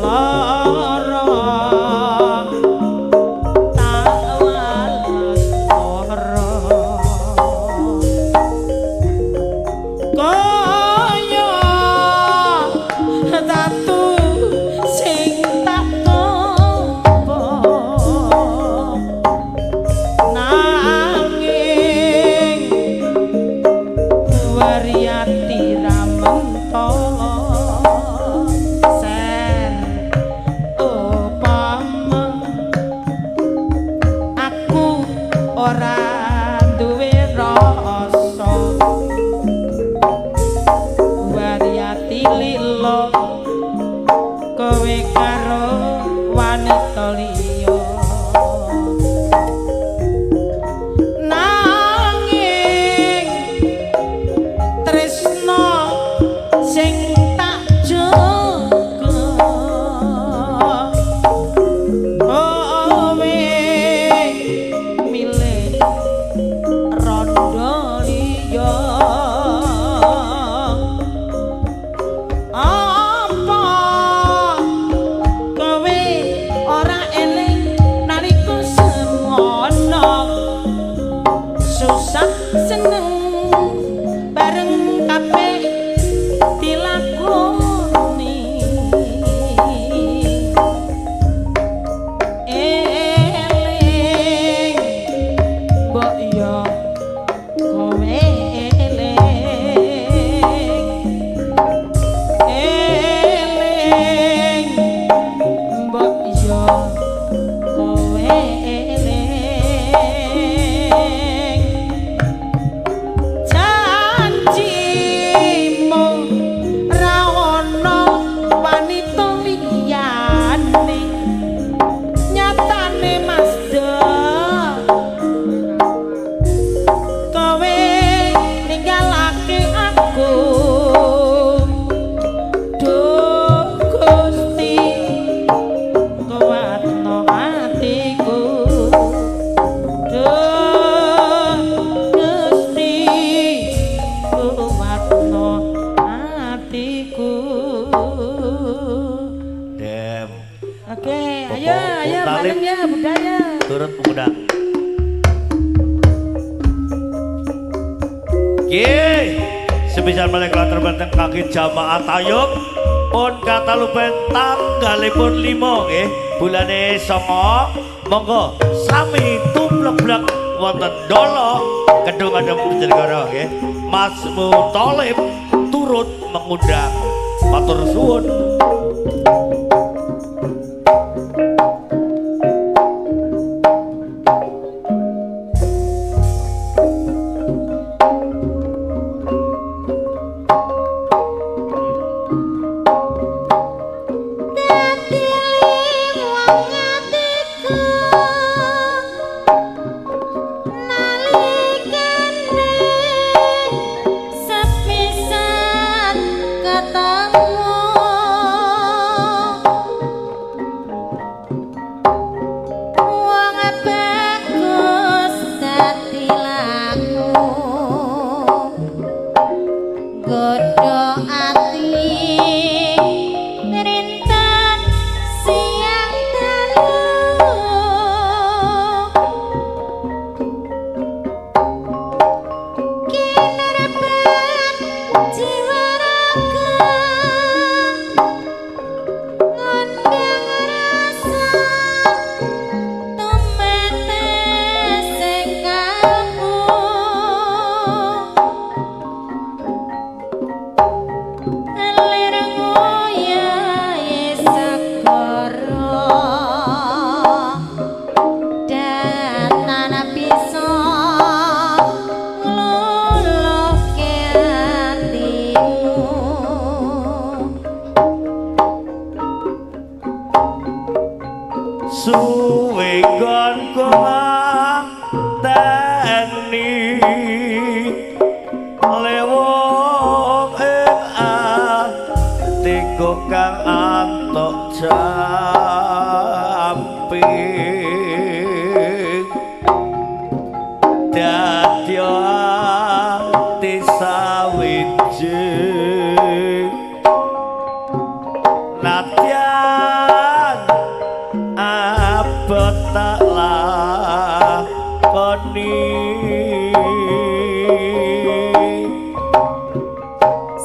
lara tak wales ora kaya tatu sing tak tompo nanging wariati ra mentolo ser upama aku ora duwe rasa wariati lilo kowe karo wanita liya nanging tresno sing tak jaga kowe milih rondo liya apa kowe ora eling nalika semono susah seneng bareng kabeh dilakoni. Ayo ayo bareng ya budaya. Turut mengundang. Nggih, sepisan malih kula aturaken kangge jamaah tayub pun katalupen tanggalipun 5 nggih, bulane 9. Monggo sami tumlek-blek wonten Dolo Kedung Adem Bojonegoro nggih. Mas Mutolib turut mengundang. Matur suwun. Suwe nggonku ngenteni lewong ing atiku kang antuk jamping dadi ati sawijing nadyan abot tak lakoni.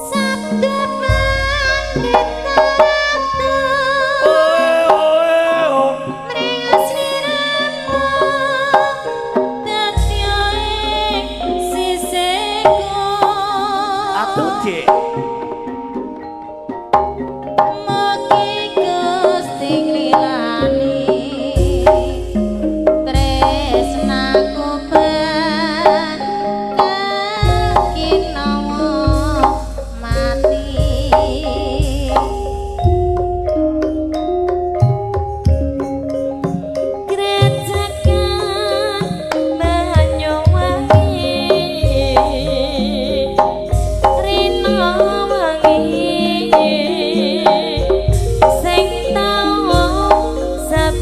Sabda Pandita Ratu mringas sliramu dadi ing sisihku. Atuh Dik. Mugi Gusti nglilani tresnaku ben kinawa mati. Grejekan Banyuwangi Rina wangi sing tau sepi.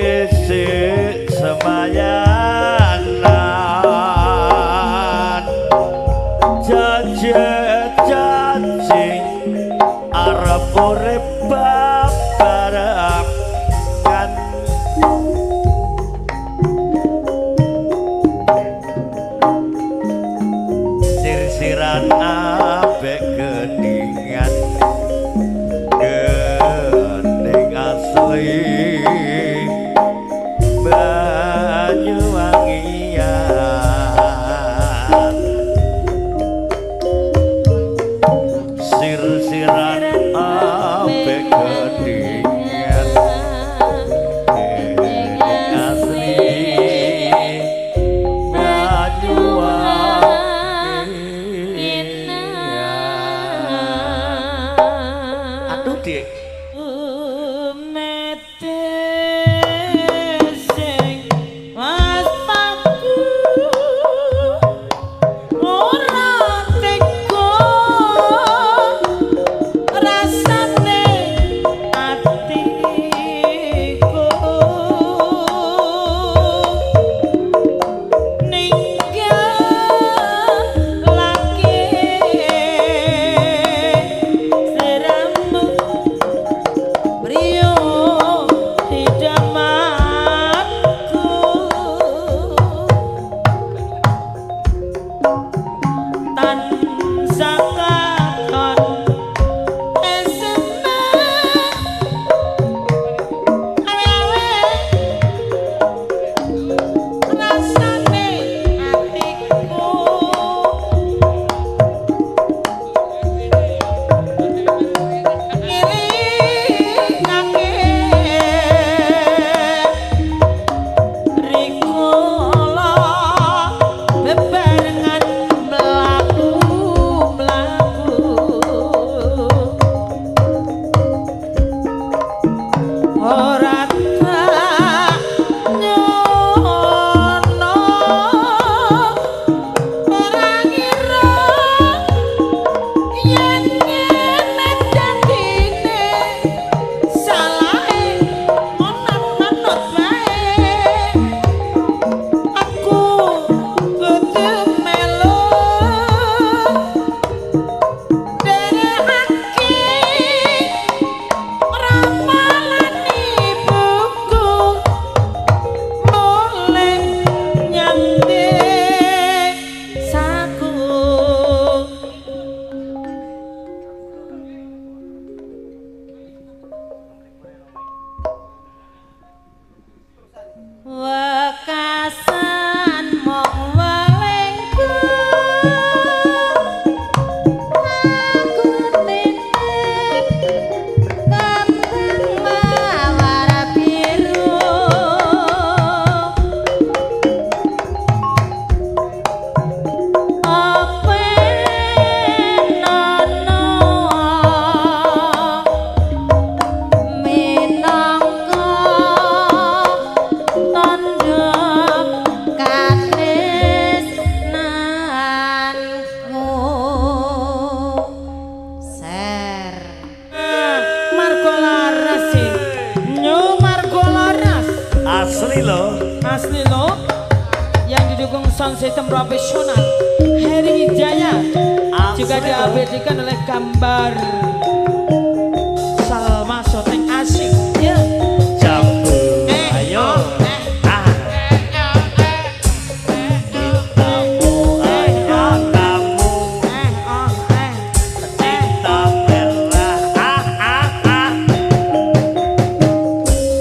Isik semayanan janji janji arep urip babarengan sir-siran ambek geningan gening asli Banyuwangian sir-siran ambek geningan gening asli Banyuwangian. Aduh, Dik. Umete sing mas paku ora tega rasane atiku ninggalake sliramu brio hidamanku tansah katon eseme awe-awe rasane atiku ngelingake rikala bebarengan mlaku mlaku ora tak nyono ora ngira yen ngene dadine salahe manut-manut wae aku kudu melu nderekake ramalan ibuku mulih nyang desaku. Wekasan mong welengku aku titip kembang mawar biru openono minangka tandha katresnanku ser. Margo Laras sih. Nyo Margo Laras Asli loh. asli lo yang didukung sound system profesional Heri Wijaya Asli juga loh. diabadikan oleh gambar Salma Soteng Asik ya. Jambu. Eh, Ayo. oh, eh. Ah. Cintamu hanya kamu. Eh, oh, eh, eh. Cinta merah. Ah ah ah.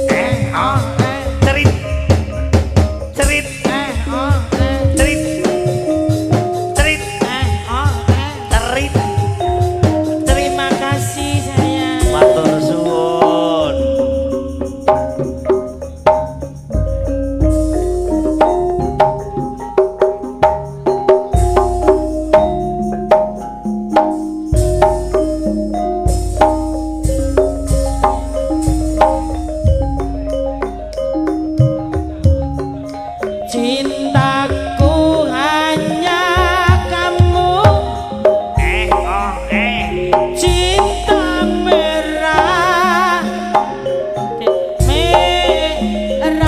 Eh, oh, eh. Cerit. Cerit. Eh, oh, eh. Cerit. Cerit. Eh, oh, eh. Cerit. Cerit. Terima kasih sayang. Matur suwun. Cintaku hanya kamu, Eh oh eh. cinta merah merah.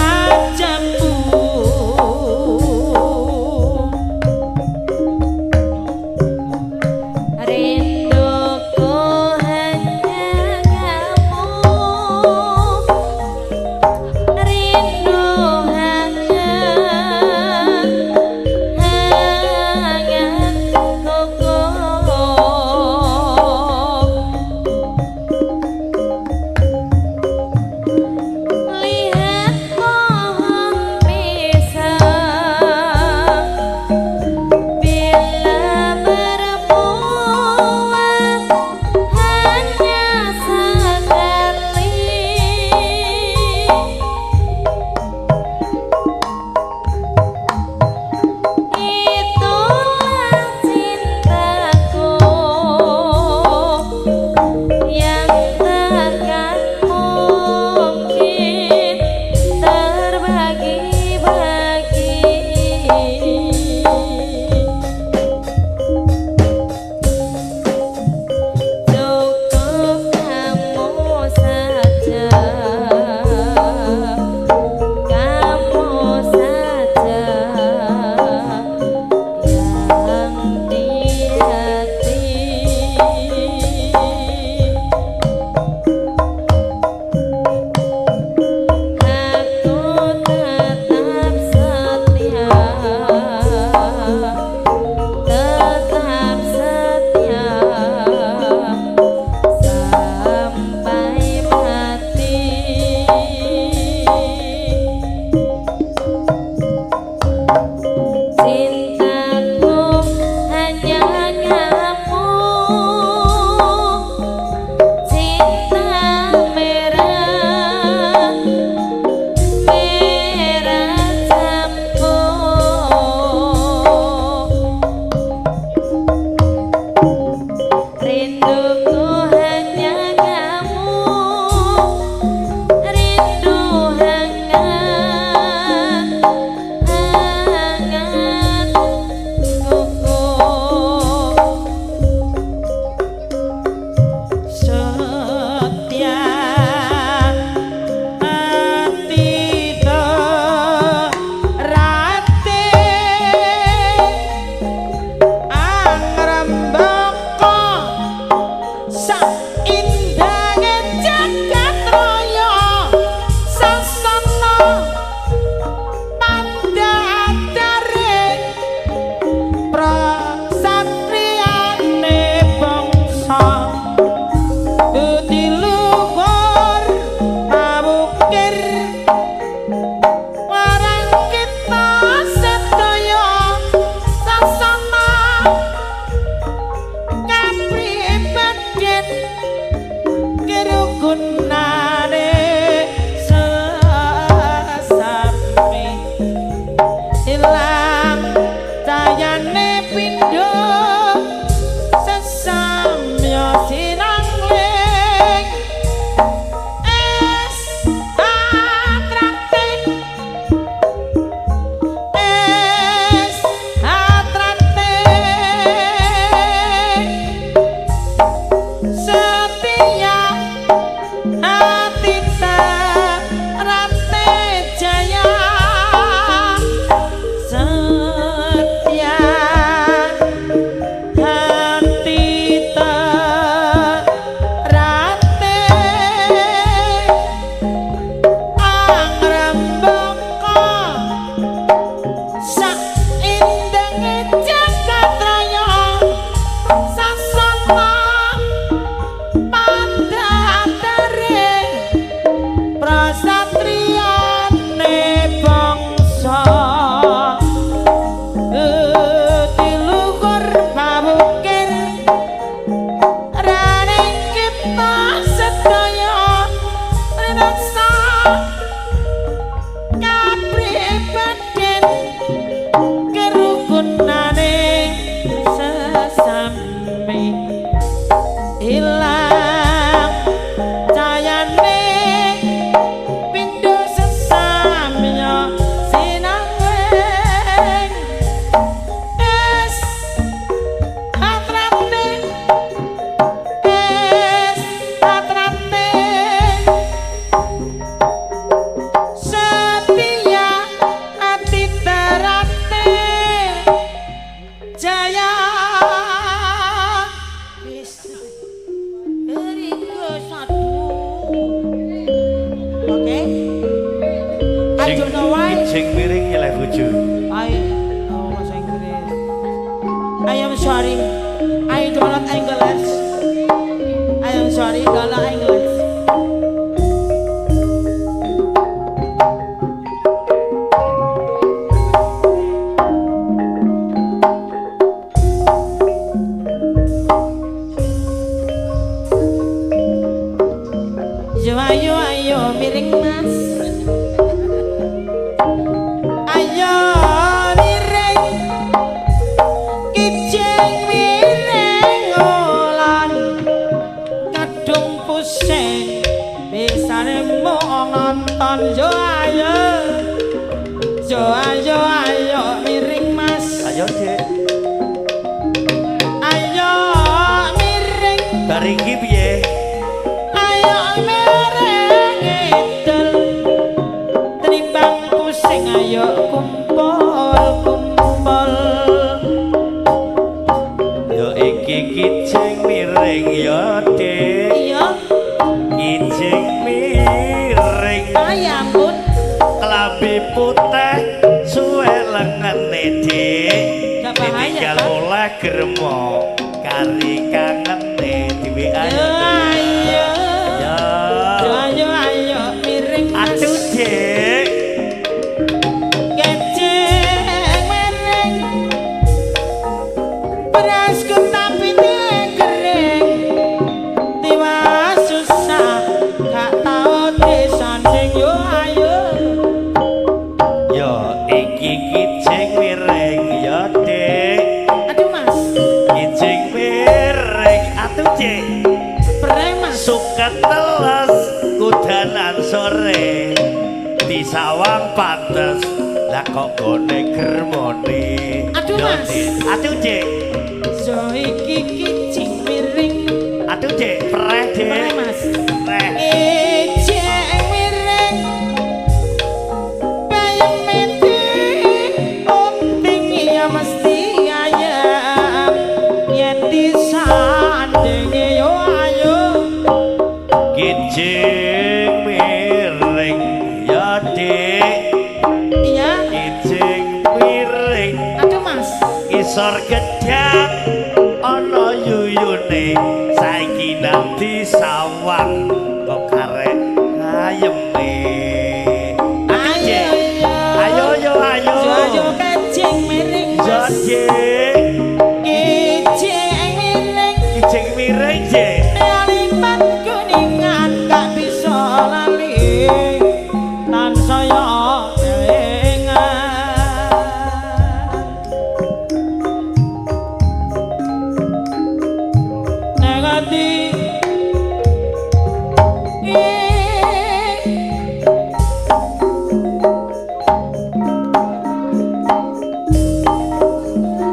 Ajono wae. Kijing miring nyeleh bojo. I oh bahasa Inggris. I am sorry. I do not English. I am sorry, do not English. Yo ayo ayo miring mas. Ayo miring kijing miring ulan kadung pusing bisane mung nonton. Yo ayo yo ayo ayo miring mas. Ayo Dik. Ayo miring. Bar iki piye? Ayo miring ngidul tenimbang pusing ayo kumpul kumpul. Yo iki kijing miring yo Dik. Iya. Kijing miring. Ay ampun. Klambi putih suwe lengene Dik. Gak bahaya, Ditinggal Pak. oleh germo kari kangene di WA Ayo ayo. Ya. Ayo ayo ayo miring mas. Aduh Dik. Kecing miring berasku tapi kering tiwas susah gak tau disanding. Yo ayo. Yo iki kijing miring yo Dik. Aduh mas. Kijing miring atuh Dik. Pereng mas. Suket teles kudanan sore di sawang pantes lah kok gone germone. Aduh, Yo, Mas. Dik. Aduh Dik. Yo iki kijing miring. Aduh Dik, pereh Dik. Pereng mas. Pereh. Kijing miring bayem diunting ya mesti ayam yen disandinge. Yo ayo. Kijing miring ya Dik. Iya. Kijing miring Aduh mas. isor gedang ana yuyune saiki nang disawang kok karek ayeme. Aduh Ayo Dik. Ayo yo ayo. Yo ayo kijing miring Yo mas. Dik. Kijing miring Kijing miring Dik. Lipat kuningan gak bisa lali tansaya kelingan. Nek ati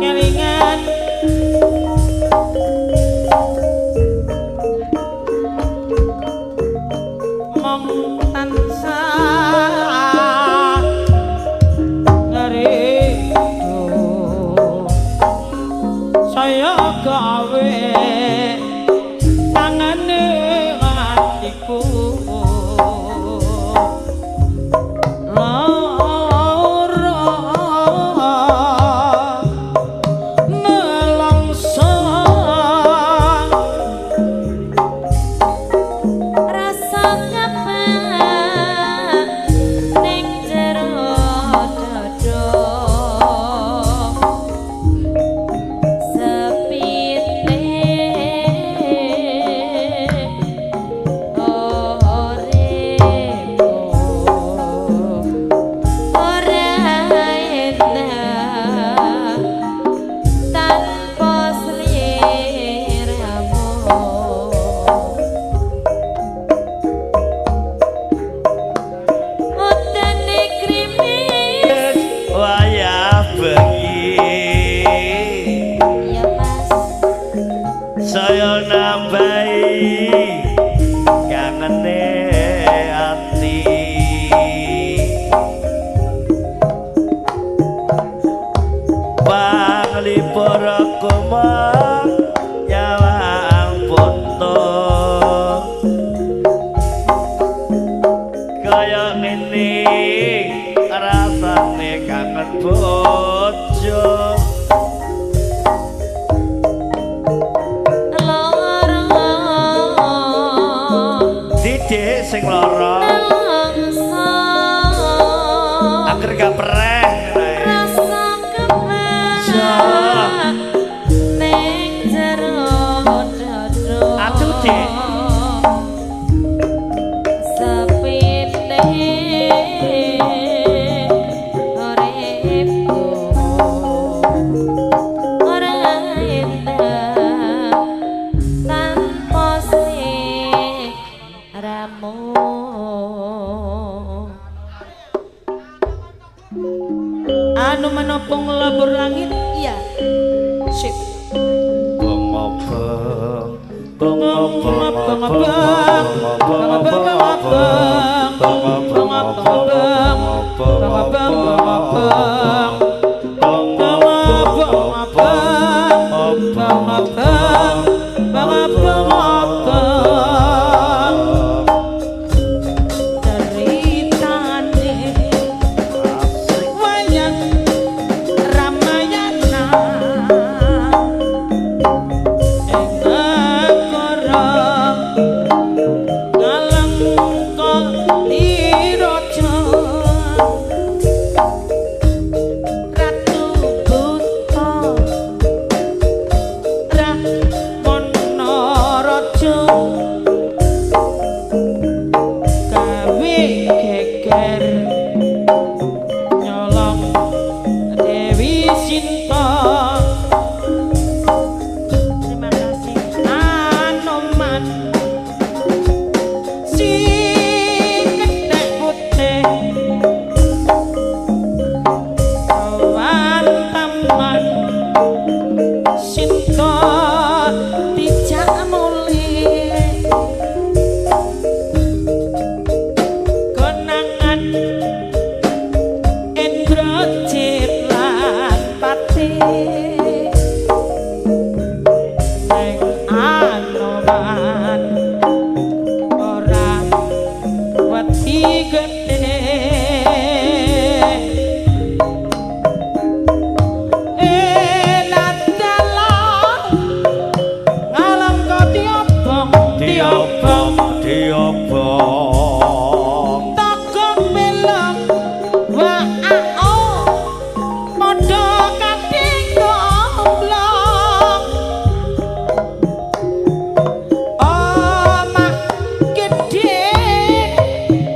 kelingan mong tansah Rasane kangen bojo. Lara Didik sing lara nelangsa angger gak pereh rasa kepenak ning jero dada. Aduh, Dik. Sepine uripku ora endah tanpa sliramu. Anu menopong lebur langit. Iya. Sip. Bongobong bongobong Ceritane wayang Ramayana ing negara Ngalengka Diraja Ratu Buta Rahmana Raja gawe geger nyolong Dewi Sinta. Terima kasih. Anoman si kethek putih kawan taman Sinta dijak mulih konangan Indrajit lan Patih ning Anoman ora wedi gedhe. Nadalah ngalengka diobong diobong diobong togok melok waao padha kating gomblong omah gedhe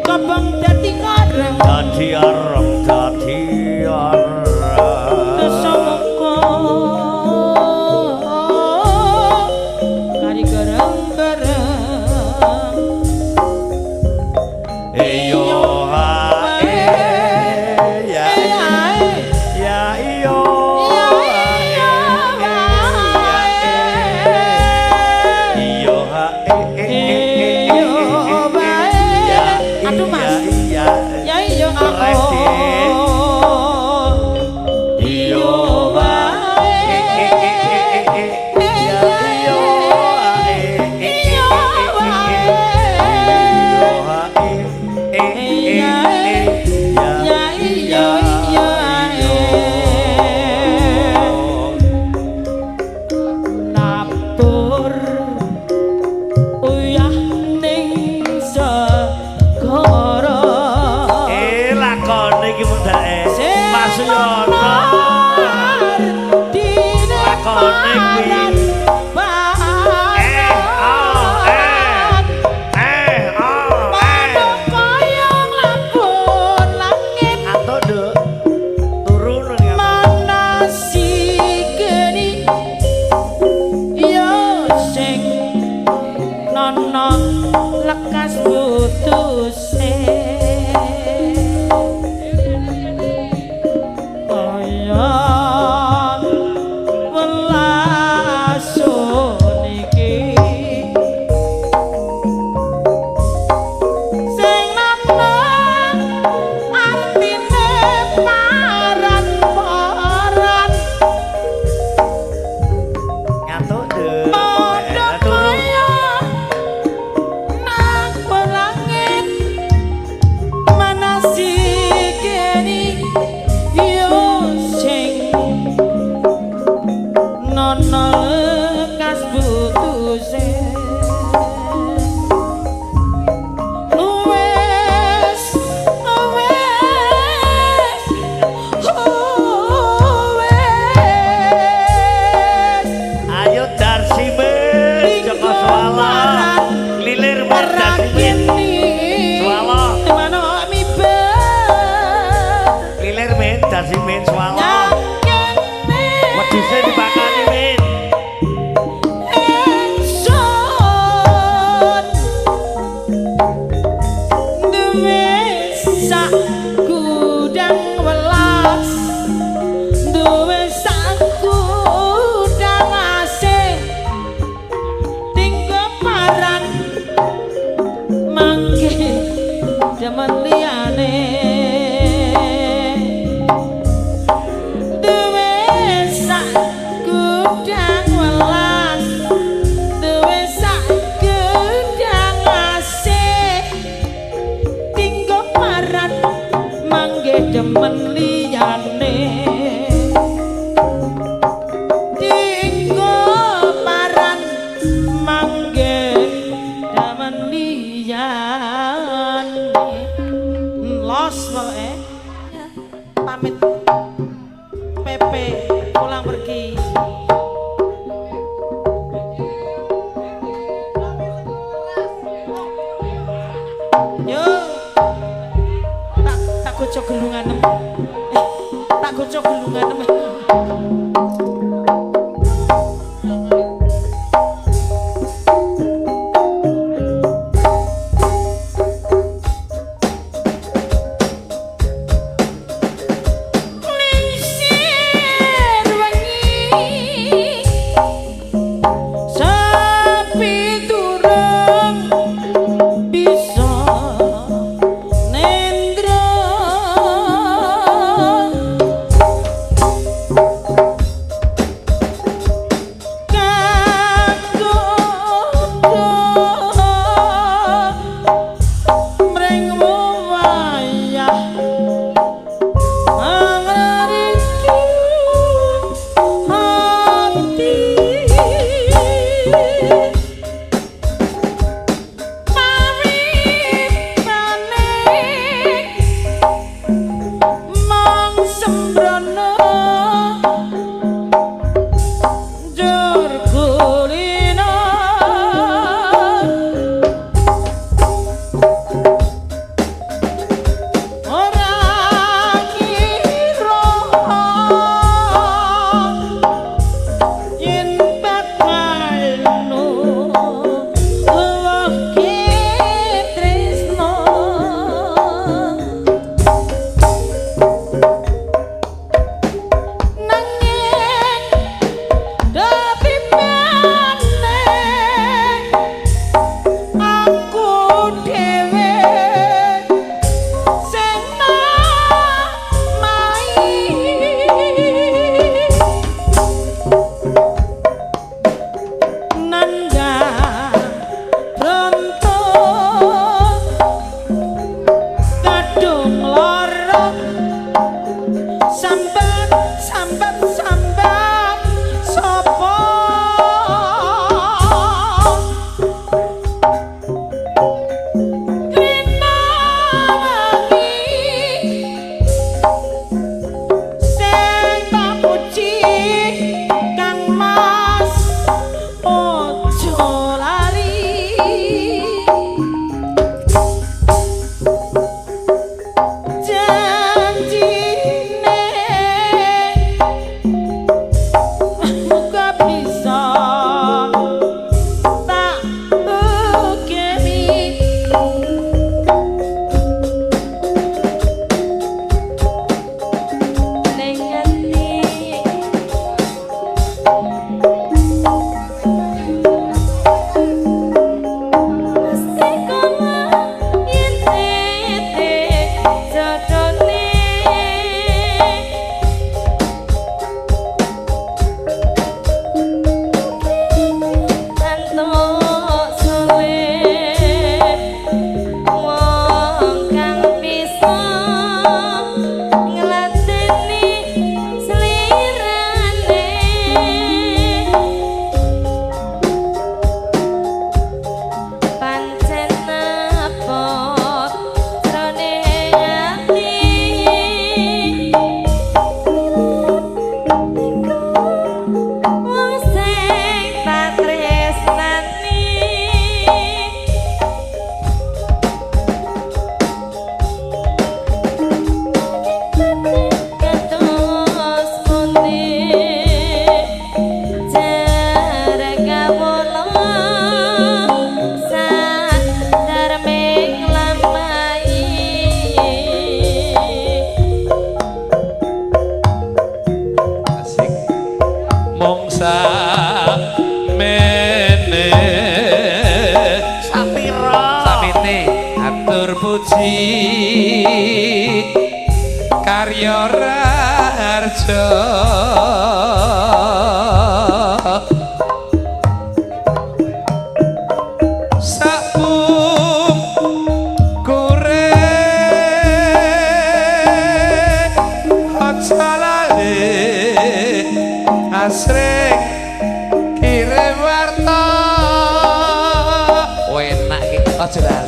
kobong dadi areng dadi areng dadi areng Kesamuka kari gereng-gereng. Eyo ha e ya ya iyo iyo ha e e e Iyo bae. Ya Aduh, Mas. iya Ya iya Keren, Dik. Iyo bae. Ya iyo ha e e Iyo bae. Iyo ha e e e e Ya iya iya Napur uyah ning segara. Eh lakone iki mundake Mas Yono lakone kuwi. Eh ah eh eh ah eh Ato nduk turu nang Lekas putuse. dikasih Min Swallow. Wedhuse dipakani Min. Ingsun duwe sak gudang welas, duwe sak gudang asih, tinggo paran mangke demen liyane. Duwe sak gudang welas, duwe sak gudang asih, tinggo paran mangke demen liyane. Tinggo paran mangke demen liyane. Los pokoke. Pamit PP pulang pergi. Yo. Tak gocok gelunganem. Tak gocok gelunganem. Lingsir wengi sepi durung bisa nendra, kanggo mring wayah angriki hati. Pawitane mong sembrono njur kulino, ora kira yen bakal nuwuhke tresno. Karya Raharja. Sapungkure aja lali asring kirim warta. Enak iki, aja lali.